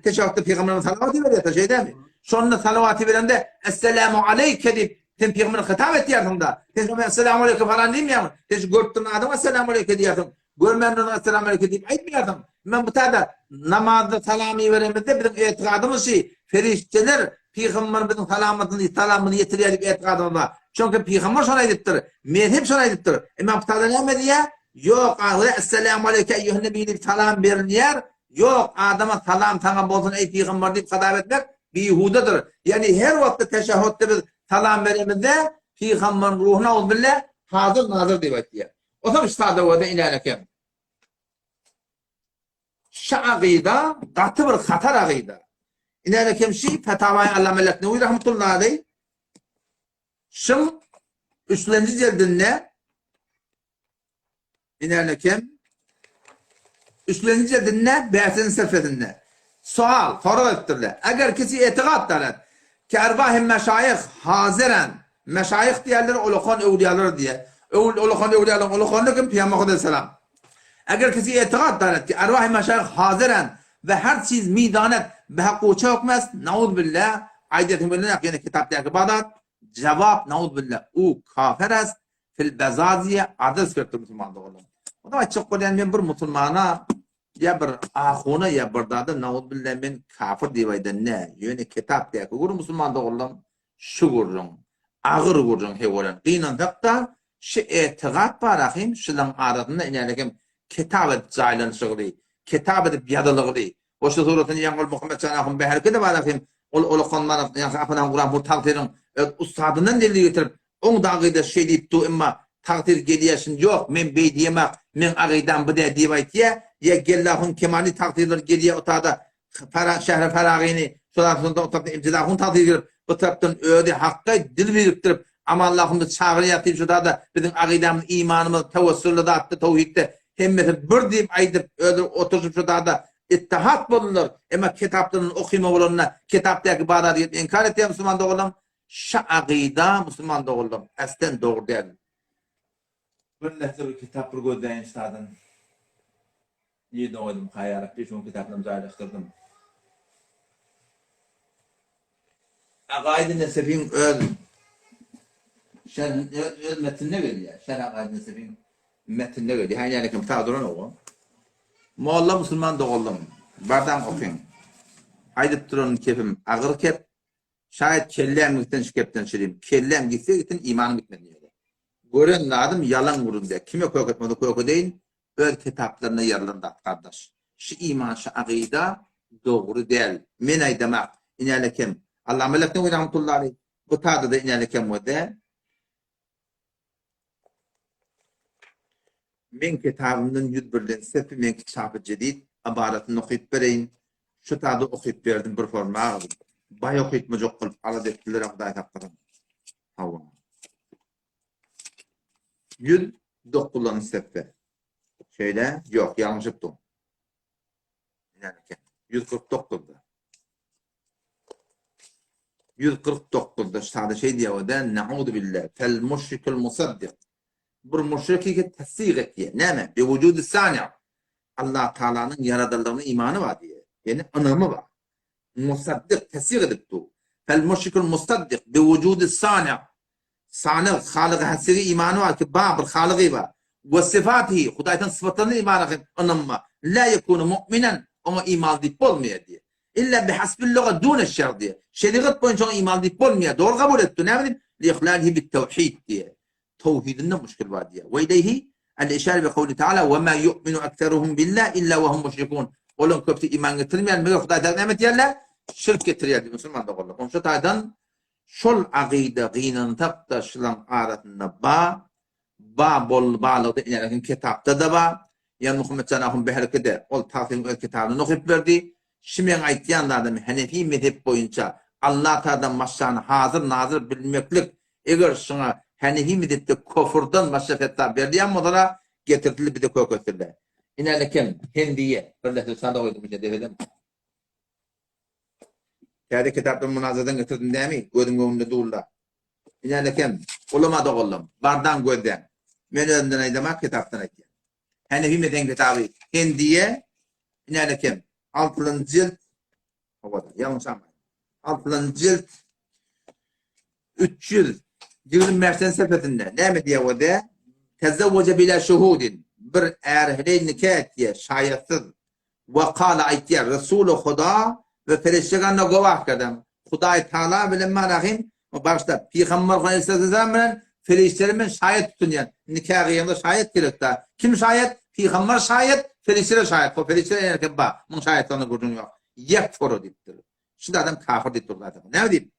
Teşehhütde pygamberimiz salawat iberýär, şeý dälmi? Şonda salawat iberende Esselamu aleýke diýip, sen pygambere hitap etýärsiň-da. Sen şonda Esselamu aleýke falan diýmeýäň. Sen şu görüp duran adama Esselamu aleýke diýýärsiň. Görmän durana Esselamu aleýke diýip aýtmaýarsyň. Men bu taýda namazda salam iberenimizde biziň etigadymyz şi, perişdeler pygamberimiziň salamatyny, salamyny ýetirýär diýip etigadymyz bar. Çünki pygamber şony aýdypdyr, mezhep şony aýdypdyr. Emma bu taýda näme diýýär? Ýok, ahyry Esselamu aleýke eýýuhen nebi diýip salam berilýär. Ýok, adama salam saňa bolsun eý pygamber diýip hitap etmek bihudadyr. Ýagny her wagtda teşehhütde biz salam beremizde pygamberiň ruhuny auzubilla hazyr nazyr diýip aýtýar. Otam şu sadawada inen eken. Şu agyda gaty bir hatar agyda. Inen eken şi Fetawaý Allame Leknewi rahmetullahi aleý şyň üçlenji jildinde inen eken. Üçlenji jildinde, bäşinji sefesinde. Sual, sorag edipdirler. Eger kisi etigat daret, ki erwahi meşaýyh haziren, meşaýyh diýerler ulakan öwlüýalar diýer. Öwl, ulakan öwlüýalaryň ulakany kim? Pygamber aleyhisselam. Eger kisi etigat daret ki erwahi meşaýyh haziren we her çiz midanet be hakuça hükmest, nauzbillah, aýdasym gelenok ýene kitapdaky bar zat, jawap nauzbillah, u kafir est, Fil Bezaziýe adres beripdir musulman doganlar. Onda aýtjak bolýan men bir musulmana ýa bir ahuna ýa bir zada nauzbillah men kafir diýip aýdan nä. Ýöne kitap däki gürrüň musulman doganlaň şu gürrüň agyr gürrüň he bolan. Gynansak-da şu etigat bar ahym şulaň arasynda inälekem kitap edip jaýlanyşygyly, kitap edip ýazylygyly. Goşgy suratyny ýaňy ol Muhammetjan ahun Bäherkede bar ahym ol olakan mana ýaňky apanan guran bu tagsyryň öz ussadyndan delil getirip Oň da agyda şeý diýip dur emma tagsyr gelýä şindi ýok men beý diýemak meň agydam bu dä diýip aýtýa ýa Gellahun Kemali tagsyrlar gelýä otada Fara şähre Faragyny şol arasynda o tarapdan Emjed ahun tagsyr gelip bu tarapdan özi Hakga dil birikdirip Amanlahuny çagyrýa diýip şu tada biziň agydamyz imanymyz tewessülde zatda towhidde hemmesi bir diýip aýdyp özleri oturyşyp şu tada ittihat boldular emma kitapdan okyma bolanda kitapdaky bar zady gelip inkar etýär musulman doganlarym Şu agyda musulman doganlarym äslen dogry däl. Bir nähse bir kitap bir gözläýin ştadan. Nirde goýdum ka ýa Rabbi şuň kitaplaryny jaýlaşdyrdym. Agaýdy Nesefiň öz şerh öz metnine gelýär. Şerh Agaýdy Nesefiň metnine gelýär. Hä ýa kim sag duran owa. Molla musulman doganlarym bardaň okyň. Aýdyp duran kepim agyr kep. Şaýat kelläm gitsin şu kepden çyrim. Kelläm gitse gitsin imanym gitmez diýýär. Gören zadym ýalan gürrüň däl. Kime kök etmese kök edeýin, öz kitaplarynda ýazylan zat gardaş. Şu iman şu agyda dogry däl. Men aýdamak inäle kem. Allama Leknewi rahmetullahi aleýh bu tada-da inäle kem we däl. Meň kitabymdan 101-den sepi meňki çapy jedid ybaratyny okyp bereýin. Şu tada okyp berdim bir forma agyz. Baý okytmajak bolup alada etdiler Hudaý saklasyn. Hawa. 109-njy sepe. Şeýle? Ýok, ýalňyşypdym. 149-da. 149-da şada şeý diýýär o-da, Na'uzu billah, fel müşrikul musaddik. Bir müşriki tasdik etýär. Näme? Bi wujudi sani. Allah Taalanyň ýaradanlygyna imany bar diýýär. Ýani ynamy bar. Musaddik tasdik edip dur. Fel müşrikul musaddik bi wujudi sani. Sanyg, Halygy Hasygy imany bar ki, bar bir Halygy bar. We syfatihi, Hudaýdan syfatlaryna imany hem ynamy bar. La yekunu mu'minen, oňa imanly diýip bolmaýar diýýär. Illa bihasbil luga dune şer diýýär. Şerigat boýunça oňa imanly diýip bolmaýar. Dogry kabul etdi. Näme diýip? Li ihlalihi bit tawhid diýýär. Tawhidinde muşkil bar diýýär. We ileýhi al işare bi kawli taala we ma yu'minu akseruhum billah illa we hum müşrikun. Olaryň köpüsi iman getirmeýär. Meger Hudaý taala näme etýärler? Şirk getirýär diýip musulman doganlar. Onuň şu taýdan Şol agyda gynansak-da şulaň arasynda ba, ba boldy balykda inereken kitapda-da ba. Ýa Muhammetjan ahun Beherkide ol tagsyryň öz kitabyndan okyp berdi. Şi meň aýtýan zadym Henefi mezhep boýunça Allah Tagaladan başgany hazyr nazyr bilmeklik eger şuňa Henefi mezhepde kofurdan başga fetwa berilýän bolsala getirtili bize köketdirle. Inälekem Hendiýe birleşip sada goýdum ine debedem. Täze kitapdan munazadan getirdim dämi? Gözüň öňünde durla. Inälekem, ulama doganlam, bardan gözläň. Men özümden aýdamak, kitapdan aýtýan. Henefi mezhebiň kitaby Hendiýe, inälekem, altynjy jilt, howada, ýalňyşamaýyn. Altynjy jilt 325-den sepesinde näme diýýär o de? Tezewweje bila şuhudin. Bir är heleý nika etýär, şaýatsyz. We kala aýtýar, Resuly Huda we perişde ganda gowah kerdem. Hudaý Tagala bilen manahym, bagyşla, Pygamber aleyhisselam bilen perişdeleri men şaýat tutunýan. Nika gyýanda şaýat gerek-da. Kim şaýat? Pygamber şaýat, perişdeler şaýat. Ho, perişdeler erkek ba, muň şaýatlygyna gürrüň ýok. Ýekfuru diýipdir. Şu adam kafir diýip durdy adam. Näme diýip?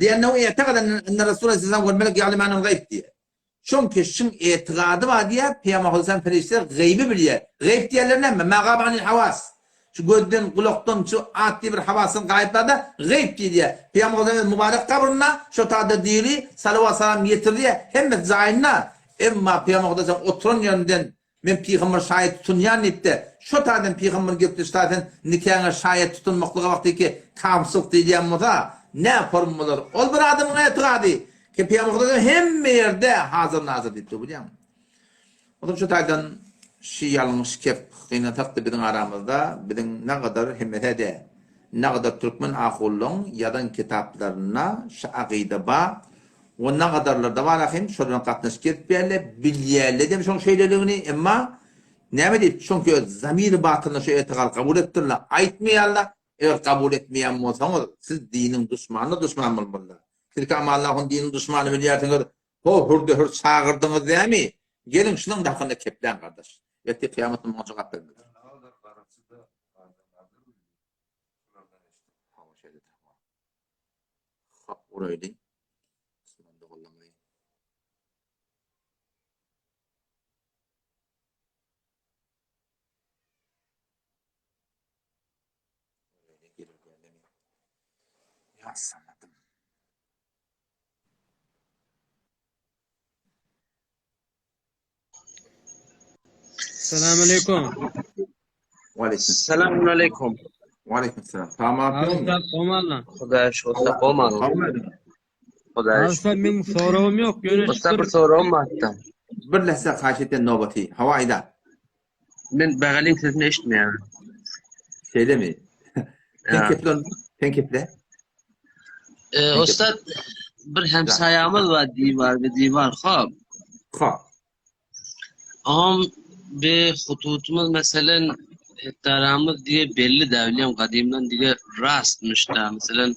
Li'ennehu i'tekada enne Resul aleyhisselam wel melek ya'lemanel gaýb diýýär. Çünki şuň etigady bar diýýär, Pygamber aleyhisselam perişdeler gaýby bilýär. Gaýb diýenleri näme? Ma gaba anil hawas. Şu gözden, gulakdan, şu at diýip bir hawasdan gaýyplarda gaýb diýilýär. Pygamber aleyhisselam öz mübarek gabrynda, şo taýda diri, salawat salam ýetirilýär, hemmesi jaýynda. Emma Pygamber aleyhisselam oturan ýerinden. Men pygamber şaýat tutunýan diýipde, şo taýdan pygamber gelipdi şu taýdan nikaňa şaýat tutunmaklyga wagtyky kamçylyk diýilýän bolsa, nä form bolar? Ol bir adamyň etigady. Ki pygamber hudaýdan hemme ýerde hazir nazir diýipdi bilýäňmi? Onsoň şu taýdan şi ýalňyş kep gynansakda biziň aramyzda biziň nagadar hemmese-de nagadar türkmen ahullaň ýazan kitaplarynda şi agyda ba we nagadarlarda bar ahym şolara gatnaşyk etýärler bilýärler hem şoň şeýleligini emma näme diýip çünki öz zamiri batynda şu etigal kabul etdirler aýtmaýarlar eger kabul etmeýän bolsaňyz siz diniň duşmanyna duşman bolmalylar siz Amanlahun diniň duşmany bilýärsiňiz Ho hürde-hür çagyrdyňyz dämi? Geliň şunuň hakynda kepläň gardaş. Ertir kyýamatda muňa jogap bermelidir. Hop uraýly. Musulman doganlarymy. Ya sanadım. Salam aleykum. Waleýkim. Selamun aleykum. Waleýkim selam. Tamam. Abi somallan. Hudaýa şükür somallan. Hudaýa Abi şükür. sen meň soragym ýok. Ýöne Usta bir soragym bardy. Bir lehze haýyş etýän nobaty. Hawa aýda. Men Bagalyň sesini eşitmeýän. Şeýlemi? Sen keple, sen keple. Ee, Ustad bir hemsaýamyz bar diwar bir diwar hop. Hop. Am bir hututumyz meselen hektaramyz diye belli da bilýän gadymdan diye rastmyş da meselen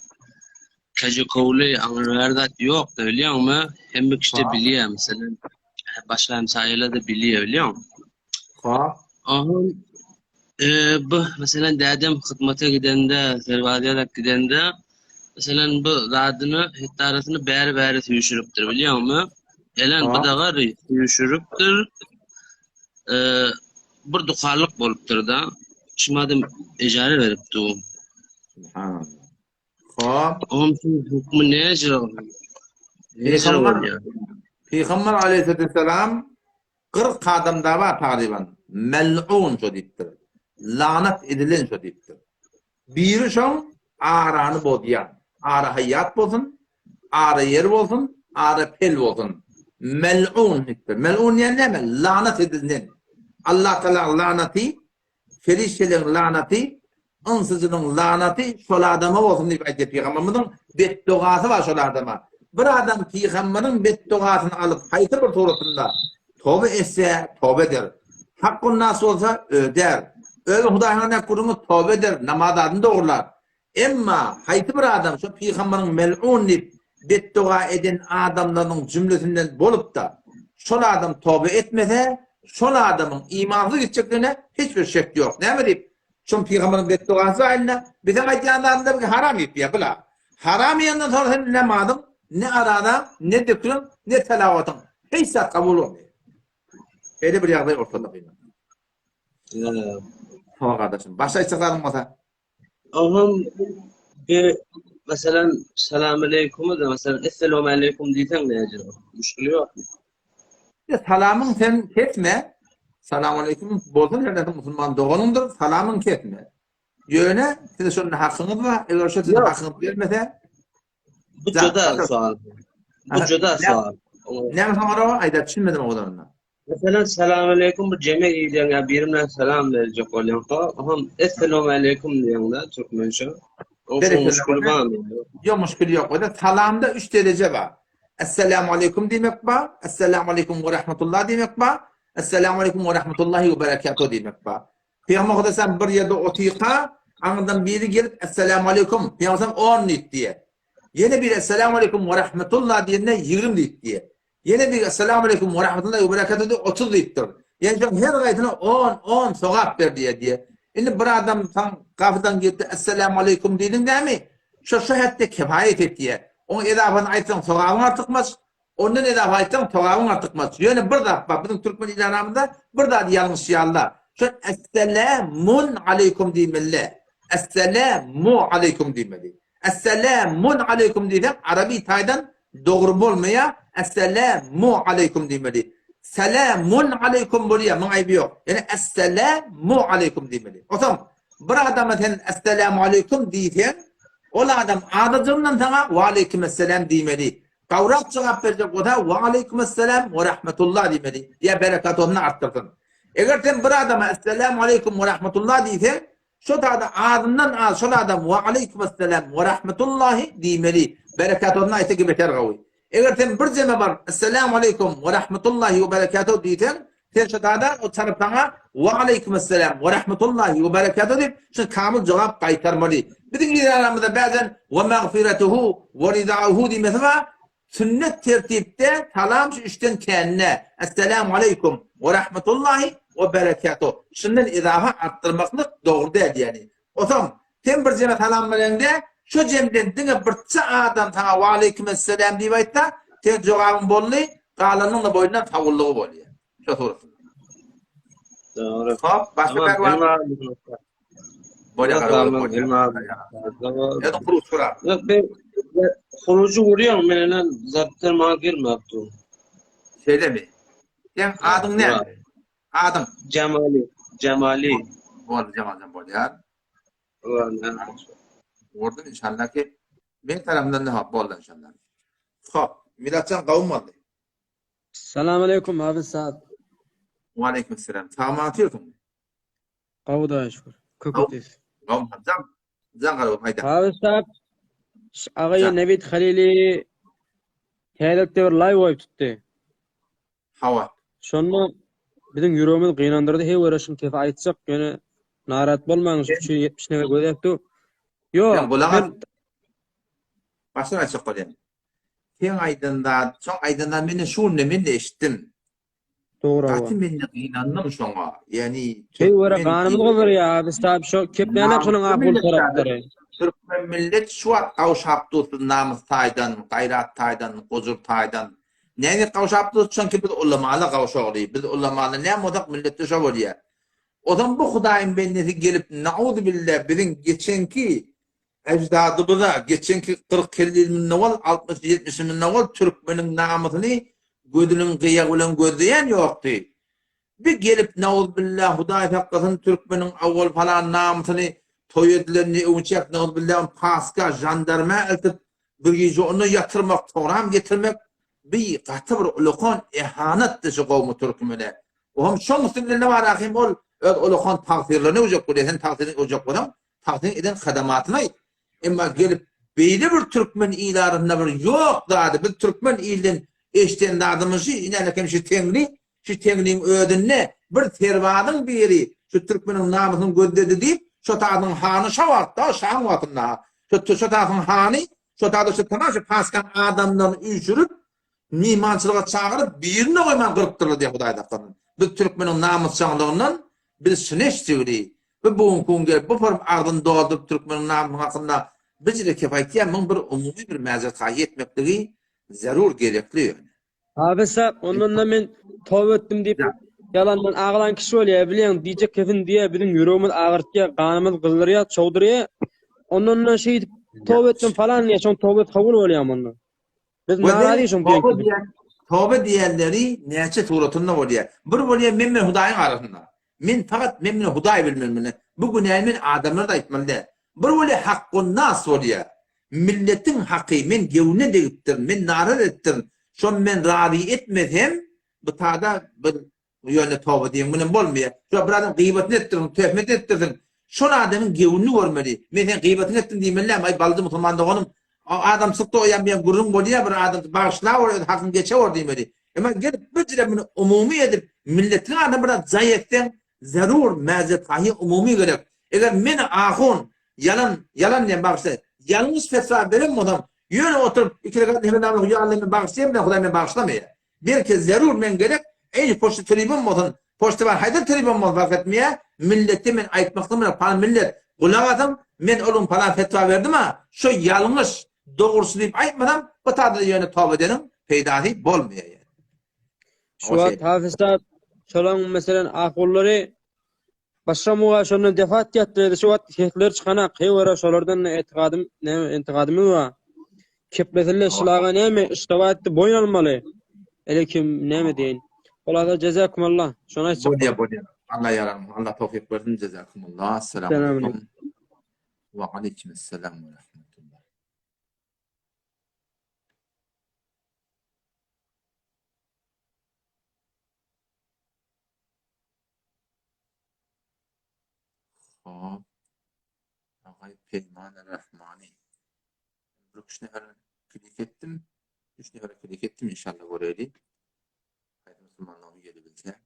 Kejekowly aňryber zat ýok da bilýäňmi? Hemme kişi de bilýär meselen başga hemsaýalar da bilýär bilýäňmi? Ha. Aha. E, bu meselen dädem hyzmata gidende, Serbaziýa gidende meselen bu zadyny hektarasyny bäri-bäri süýşüripdir bilýäňmi? Elen bu dagary süýşüripdir. E, bir dukanlyk bolupdyr da. Şumadym ejare beripdi o. Subhanallah. Hop. Onuň hukmy näce? Näce bolýar? Pygamber aleyhisselam 40 adam da bar tagryban. Mel'un şo diýipdir. Lanat edilen şo diýipdir. Biri şoň arany bozýan. Ara haýat bolsun, ara ýer bolsun, ara pel bolsun. Mel'un diýipdir. Mel'un diýen näme? Lanat edilen. Allah Taala lanaty Perişdeleriň lanaty, ynsyjynyň lanaty şol adama bolsun diýip aýdýar pygamberimiziň betdogasy bar şol adama. Bir adam pygamberiň betdogasyny alyp haýsy bir suratynda toba etse, toba eder. Hakkun nas bolsa ödär. Özi Hudaýyň näk gürrüňi toba eder, namaz adyny dogrular. Emma haýsy bir adam şo pygamberiň mel'un diýip betdoga eden adamlarynyň jümlesinden bolup-da, şol adam toba etmese, şol adamyň imansyz gitjekdigine hiç bir şek ýok. Näme diýip? Şol pygamberiň betdogasy zaýynda biziň aýdýan zadymyz bir haram diýip ýa bula. Haram iýenden soň sen namazyň, ne arazaň, ne zikriň, ne telawatyň hiç zat kabul bolmaýar. Beýle bir ýagdaý ortada gyýnan. Hawa gardaşym, başga aýtjak zadyň bolsa? Oňam bir meselem salam aleýkum da meselem esselamu aleýkum diýseň näce? Müşkil ýokmy? Ya salamyň sen kesme. Salam aleýkum bolsun her näçe musulman doganyňdyr, salamyň kesme. Ýöne size şonda hakyňyz bar, eger şo siziň hakyňyzy bermese, Bu juda sual. Bu juda sual. Näme soňra aýdar düşünmedim o gadarynda. Meselem salam aleýkum bir jeme diýýän ýa biri bilen salam berjek bolýaň ho, oňam esselamu aleýkum diýýäň-de türkmençe. Oň muşkili barmy? Ýok, muşkili ýok. Ýöne salamda üç dereje bar. Esselamu aleýkum diýmek bar, Esselamu aleýkum we rahmetullah diýmek bar, Esselamu aleýkum we rahmetullahi we berekatuh diýmek bar. Pygamber Hudaýsan bir ýerde otyrka, aňyrdan biri gelip Esselamu aleýkum, Pygamber on diýip diýýär. Ýene biri Esselamu aleýkum we rahmetullah diýende 20 diýip diýýär. Ýene biri Esselamu aleýkum we rahmetullahi we berekatuh diýip 30 diýipdir. Ýene şoň her gaýsyna 10, 10 sogap ber diýýär diýýär. Indi bir adam saň gapydan girip Esselamu aleýkum diýdiň dämi? Şo şo hetde kefaýet et diýýär. Oň edapasyny aýtsaň sogabyň artykmaç, ondan edafa aýtsaň sogabyň artykmaç. Ýöne bir zat bar, biziň türkmen il aramyzda bir zady ýalňyşýarlar. Şo Esselamun aleýkum diýmeli. Esselamu aleýkum diýmeli. Esselamun aleýkum diýseň arabi taýdan dogry bolmaýar. Esselamu aleýkum diýmeli. Selamun aleýkum bolýar, muň aýby ýok. Ýöne Esselamu aleýkum diýmeli. Onsoň bir adama sen Esselamu aleýkum diýseň, ol adam azajygyndan saňa Wa aleýkumesselam diýmeli. Gowrak jogap berjek bolsa Wa aleýkumesselam we rahmetullah diýmeli. Ýa berekatuny artdyrsyn. Eger sen bir adama Esselamu aleýkum we rahmetullah diýseň, şo zada azyndan az şol adam Wa aleýkumesselam we rahmetullahi diýmeli. Berekatuny aýtsa ki beter gowy. Eger sen bir jeme baryp Esselamu aleýkum we rahmetullahi we berekatuh diýseň, sen şo zada o tarap saňa Wa aleýkumesselam we rahmetullahi we berekatuh diýip, şo kamyl jogap gaýtarmaly. Biziň il aramyzda bäzen we magfiretuhu we ridauhu diýmesi bar. Sünnet tertipde salam şu üçden kände. Esselamu aleýkum we rahmetullahi we berekatuh. Şundan izafa artdyrmaklyk dogry däl ýani. Otam, sen bir jeme salam bereňde, şo jemden diňe birçe adam saňa waleýkimesseläm diýip aýtsa, seň jogabyň boldy, galanynyň-da boýnundan sawullygy bolýar. Şo suratynda. Dogry. Hop, başga pälwan. Bolýar, bolýar. Ýa-da huruj sorar. Ýok, ben hurujy urýan, men ene zaptlar maňa gelmäp dur. Şeýlemi? Seň adyň näme? Adyň? Jamaly. Jamaly. Boldy Jamaljan bolýar. Gördüm inşallah ki men tarapymdan da boldy inşallah. Hop, Milatjan gawun boldy. Salam aleýkum Hafiz Saat. Wa aleýkum selam. Sagman otyrsyň. Gowy Hudaýa şükür. Kökütis. Gawun jan. Jan garap aýda. Hafiz Saat. Agaý Nebit Halili täzelikde bir laýw goýup tutdy. Hawa. Şonda biziň ýüregimiz gynandyrdy heý göre şuny kefe aýtjak ýöne narat bolmaň şu üçin 70 nefer gözäp dur. Ýok. Sen gulak as. Başdan aýtjak bolýan. Seň aýdan zat, şoň aýdan zat menden şu günde men-de eşitdim. Dogry Gaty men-de gynandym şoňa. Ýani Heý göre ganymyz gyzdyrýar biz tabi şo keplenek şonuň akul taraplary. Türkmen millet şu wagt gawşap dursun namys taýdan, gaýrat taýdan, gujur taýdan. Näme gawşap durus çünki biz ulamala gawşagly. Biz ulamala näme bolsak milletde şo bolýar. Ozam bu Hudaýyň bendesi gelip nauzubilla biziň geçenki eždadymyza geçenki 40 50 ýyl mundan owal 60 70 ýyl mundan owal türkmeniň namysyny gözüniň gyýagy bilen gözleýän ýokdy. Bir gelip nauzubilla Hudaý saklasyn türkmeniň owal falan namysyny toý edilenini öwünçäk nauzubilla ony paska žandarma eltip bir gije onda ýatyrmak soňram getirmek bi gaty bir ulakan ehanatdy şu gowmy türkmene. Ohm şoň üstünde ne bar ahim ol öz ulakan tagsyrlaryny öwjek bolýar sen tagsyryny öwjek bolsaň tagsyryň eden hadamatyny aýt. Emma gelip beýle bir türkmen il arasynda bir ýok zady biz türkmen ilden eşden zadymyz şu inänekem şu teňli Şu teňňiň özünde bir serbazyň biri şu türkmeniň namysyny gözledi diýip, şo taýyň hany şo wagtda, şaň wagtynda, şo şo taýyň hany şo taýda şu tamam şu paskan adamlaryny üýşürip, myhmançylyga çagyryp, birini-de goýman gyrypdyrlar diýýär Hudaý saklasyn. Biz türkmeniň namysjaňlygyndan biz şuny eşitjigidi. Bu bu günki gün gelip bu form agzyny dolduryp türkmeniň namysynyň hakynda bijire kep aýtýar, muň bir umumy bir mäzerkaýy etmekligi zerur gerekli ýöne. Abesa ondan da men toba etdim diýip ýalandan aglan kişi bolýar bilýäň diýjek kesin diýýär biziň ýüregimiz agyrtýar ganymyz gyzdyrýar çogdurýar ondan da şeýdip toba etdim falan diýýär şoň tobasy kabul bolýar onda biz narazy şoň diýen toba diýenleri näçe suratynda bolýar bir bolýar men bilen hudaýyň arasynda men fakat men bilen hudaý bilmeli bu günäni men adamlara da aýtmaly däl bir bolýar hakkun nas bolýar Milletiň haky men gewne degipdirin, men naraz edipdirin, şony men razy etmesem, bu tada bir ýöne toba diýen bilen bolmaýar. Şo bir adam gyýbatyny etdirsiň, töhmet etdirsiň, şol adamyň gewnini görmeli. Men seň gyýbatyňy etdim diýmeli däl, aý baldy musulman doganym, adamçylykda o ýan bu ýan gürrüň bolýar, bir adam bagyşlawor öz hakyňy geçewor diýmeli. Emma gelip bir jire muny umumy edip, milletiň adyna biraz jaý etseň, zerur mäzethaýy umumy gerek. Eger men ahun Ýalan, ýalan diýen bagyşla. Ýalňyş fetwa beren bolsam, ýöne oturyp iki rekat nefil namazy ýa Alla men bagyşlaýan bilen Hudaý meni bagyşlamaýar. Belki zerur men gerek, eý poçta telefon bolsun, poçta bar haýsy telefon bolsun fark etmeýär, millete men aýtmaklygym bilen palan millet gulak asyň, men ol gün palan fetwa berdim-a, şo ýalňyş, dogrusy diýip aýtmasam, bu taýda ýöne toba edeniň peýdasy bolmaýar ýa. Şu wagt Hafiz sahip şolaň meselen ahullary Başga muga şondan defa atýatdy şu wagt sesler çykanak heý görä şolardan da etigadym näme intigadymyz bar. Keplesinler şylaga näme iştaba etdi boýun almaly. Ele kim näme diýeýin. Bolada jezakumullah. Şony aýtjak. Bolýa bolýa. Allah ýaran, Allah towfik bersin. Jezakumullah. Assalamu alaykum. Wa alaykum assalam we rahmetullah. Hop. Agay Peýman Rahmani. Bir üç nefer klik etdim. Üç nefer klik etdim inşallah göreli. Haýsy musulmanlar gelebilse.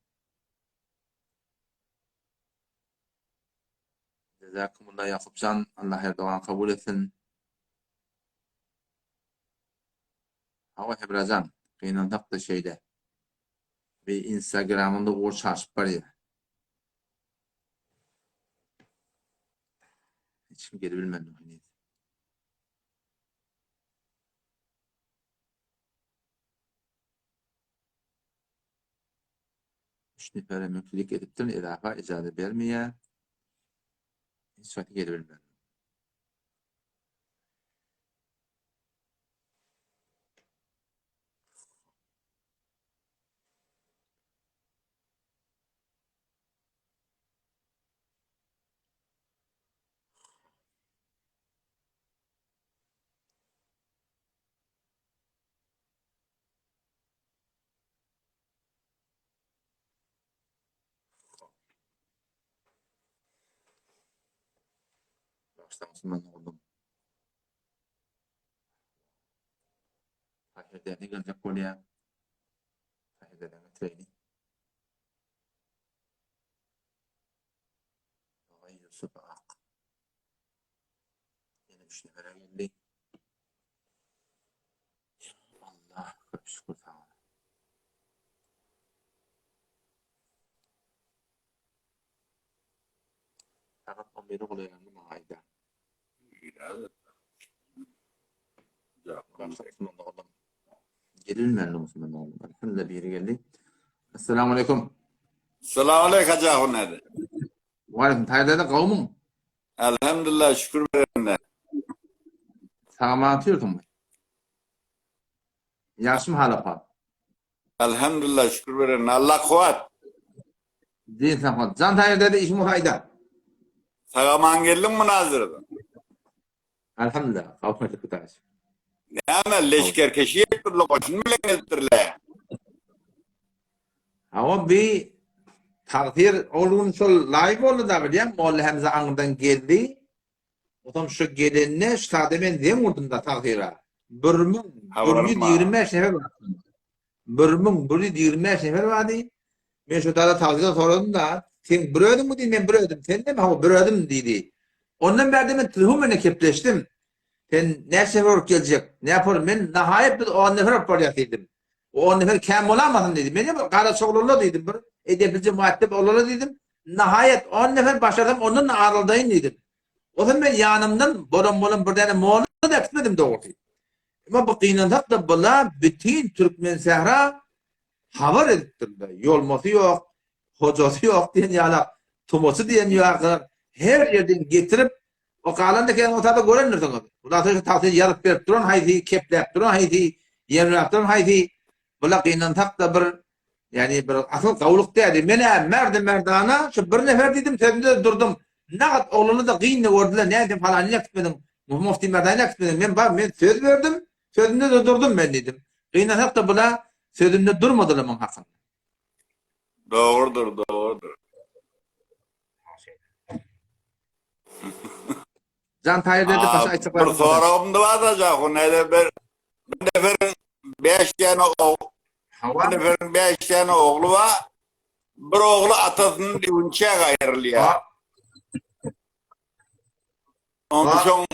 Jazakumullah Ýakupjan. Allah her dogan kabul etsin. Hawa Hebrajan, gynansak-da şeýle. Bir Instagramynda ugur çaşyp barýar. Hiç kim gelebilmedi heniz. Üç nefere mümkinlik edipdir, edafa ijaza bermeýär. Hiç wagt gelebilmedi. Baştan musulman oldum. Tahir geljek bolýar. Tahir dädäni getireli. Agay Ýusup Ak. Ýene üç nefere geldi. Allah köp şükür sana. Sagat 11-i golaýlandy maňa aýda. Gelilmän musulman oglum. Elhamdülillah biri geldi. Esselamu aleyküm. Selamu aleyküm Hacı Ahun nerede? Ve aleyküm. Taýdada gowmyň? Elhamdülillah şükür berende. Sagaman atýorsyňmy? Ýagşymy hal ahwal? Elhamdülillah şükür berende. Allah kuwat. Din sahmat. Jan taýdada işiň bolsa aýda. Sagaman geldiň münazirden. Elhamdülillah. Gowmy taş. Näme leşger keşi etdirle goşun bilen gelipdirle. Hawa bi tagsyr ol gün şol live boldy da bilýän Molla Hemze aňyrdan geldi. Otam şu gelende ştada men zeň urdum da tagsyra. 1125 nefer bar. 1125 nefer bardy. Men şu tada tagsyra soradym da sen bir özüňmi diýdi men bir özüm. Sen de mi hawa bir özüm diýdi. Ondan bärde men telefon bilen kepleşdim. Sen näçe nefer bolup geljek? Ne yapar? Men nahaýat biz 10 nefer bolup barýas diýdim. O 10 nefer kän bolamasyn diýdi. Men bir garaçoglanlar diýdim bir edeplije muaddep oglanlar diýdim. Nahaýat 10 nefer başarsam ondan da azaldaýyn diýdim. Ozan men ýanymdan bolan bolan bir däne molla da äkitmedim dogrusy. Emma bu gynansak da bula bütin türkmen sähra habar edipdirler. Ýolmasy ýok, hojasy ýok diýen ýalak, tumasy diýen ýaly her ýerden getirip O galan deken o tada görendirsiňiz. Bular şu tagsyr ýazyp berip duran haýsy, kepläp duran haýsy, ýemläp duran haýsy. Bular gynansak-da bir ýani bir asyl gowulyk däl. Men-ä merdi merdana şu bir nefer diýdim, sözümde-de durdum. Nagt oglany-da gyndy gördüler, näme sen palany äkitmediň, Mufti Merdany äkitmediň. Men bar, men söz berdim, sözümde-de durdum men diýdim. Gynansak-da bular sözünde durmadylar muň hakynda. Dogrudyr, dogrudyr. Jan taýýar dedi, başa aýtjak Bir soragym da bar da Jahun, näde bir bir neferiň 5 tane ogly, bir neferiň 5 tane ogly bar. Bir ogly atasynyň öňçä gaýrylýar. Onsoň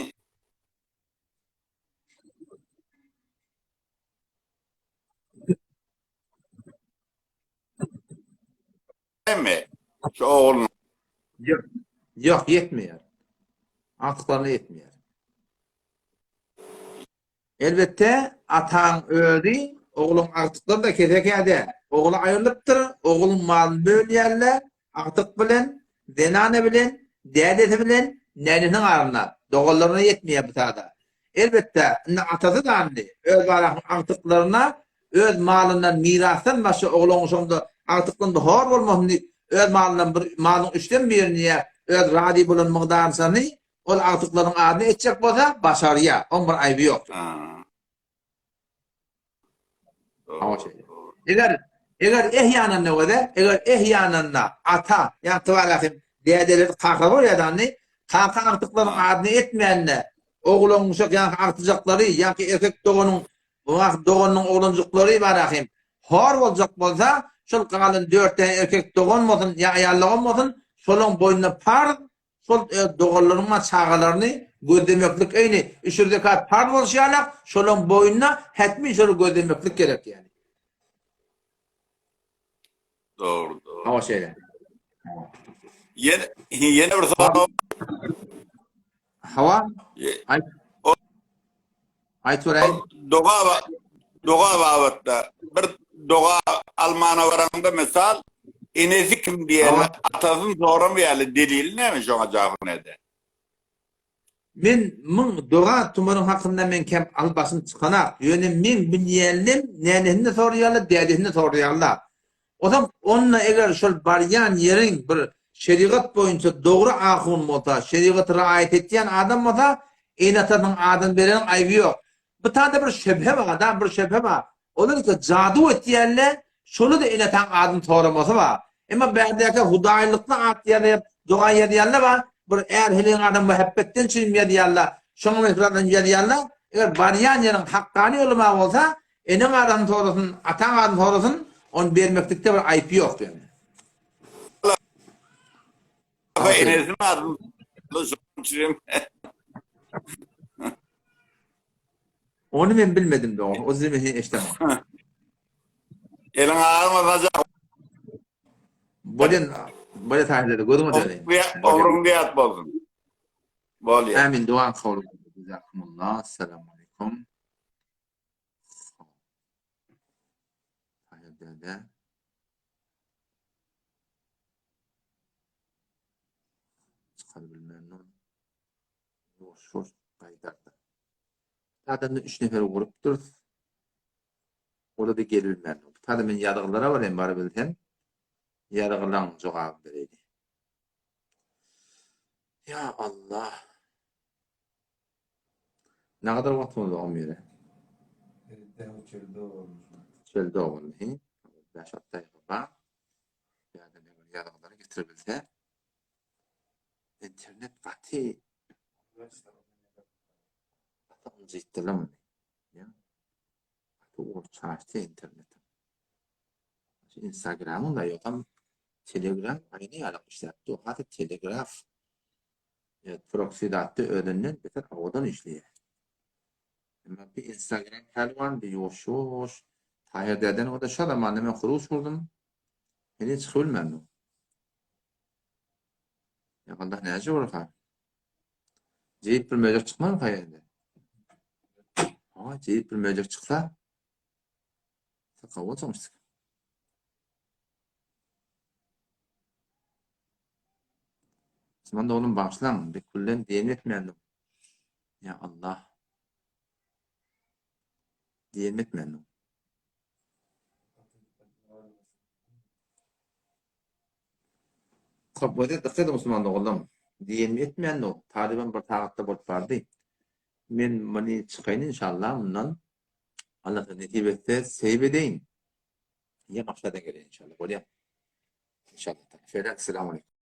Mi? Şu ogluna. Ýok, ýok ýetmeýär. Agtyklaryna ýetmeýär. Elbetde, ataň özi ogluň agtyklary-da kesekä-de, ogly aýrylypdyr, ogluň malyny bölýärler, agtyk bilen, zenana bilen, dädesi bilen, nänesiniň arasynda, doganlaryna ýetmeýär bu sada. Elbetde, indi atasy zandy, öz balasynyň agtyklaryna öz malyndan, mirasdan başga ogluň şonda. Agtykdan-da hor bolmasyn diýip, öz malyndan bir malyň üçden birini ýa öz razy bolan mygdaryçany ol agtyklaryň adyna etjek bolsa, başarýar. Oň bir aýby ýokdur. Hawa şeýle. Eger eger ehýananda göze, eger ehýananda ata, ýa tybaraky dädeleri kaka bolýar dany, kaka agtyklaryň adyna etmände, ogulaň uşak ýa agtyjaklary, ýa erkek doganyň wah doganyň oglanjyklary barahym hor boljak bolsa, şol galan dört däne erkek dogan bolsun ýa aýal dogan bolsun, şolaň boýnuna parz Şol öz doganlaryňa çagalaryny gözlemeklik eýni üşür zekat parz bolşy ýalak şolaň boýnuna hetmin şoly gözlemeklik gerek ýaly. Dogry dogry. Hawa şeýle. Ýene ýene bir sorag. Hawa. Aýt. Aýt göräýin. Doga doga babatda bir doga almana baraňda mysal enesi kim diýende atasyny soramaýarly delili näme şoňa Jafar nede? Men muň doga tumaryň hakynda men kem al başym çykanak ýöne meň bilýänlem nänesini soraýarlar dädesini soraýarlar. Ozam onda eger şol barýan ýeriň bir şerigat boýunça dogry ahun bolsa, şerigaty raýat etýän adam bolsa, ene-atasynyň adyny bereniň aýby ýok. Bu tada bir şübhe bar-da, bir şübhe bar. Olar ise jadu etýänle, şola-da ene-ataň adyny soramasy bar. Emma bärdäki hudaýlykly at ýazyp, doga ýazýanlar bar, bir är-heleýiň adyny mähebbetden çynym ýazýarlar, şoňa meňzeş ýazýarlar. Eger barýan ýeriň hakgany ulama bolsa, Eneň adyny sorasyn, ataň adyny sorasyn, ony bermeklikde bir aýyp ýok ýöne. Ata enesiniň adyny şonuň üçin. Ony men bilmedim dogry. O zimi sen eşdemok. Eliň agyrmasa Bolýan, bolýa sahilede gözüňe döneýin. Ömrüň zyýat bolsun. Bolýa. Amin, duaň kabul bolsun. Jazakumullah. Assalamu alaykum. Hayır dede. Çykar bilmem. Boş boş gaýdardy. Adamda üç nefer gurupdyr. Ola da gelip bilmän. Tada men ýazgylara barayım baryp bilsem. Ýazgylaň jogaby bereýdi. Ya Allah. Nägadar wagtymyz bar Omire? Çölde boldy. Bäş-alty daýga bar. Ýa-da ne bir ýazgylary getirebilse. Internet gaty gaty ynjytdylar muny. Ýa. Gaty ugur çaşdy internet. Instagramyň da ýokam Telegram aýna ýaly işläp dur. Hadi Telegraf Proksidatda özünden beter owadan işleýär. Emma bir Instagram pälwan bir ýuwaş-ýuwaş Taýyr dädeni o-da şo zamanda men huruç gurdum. Heniz çykyp bilmändim. Ýa Allah näce bolarka? Jeýip bir möjek çykmazmyka ýerde? Ha, jeýip bir möjek çyksa sakaw boljakmyşdyk. Osman doganım bagyşlaň, bir külden diýen etmändim. Ýa Allah. Diýen etmändim. Köp wezir dykgat Osman doganım. Diýen etmändim. Talyban bir sagatda bolup bardy. Men muny çykaýyn inşallah mundan. Allah nesip etse seýip edeýin. Ýa maşgaladan geleýin inşallah. Bolýar. Inşallah. Şeýle, assalamu aleýkum.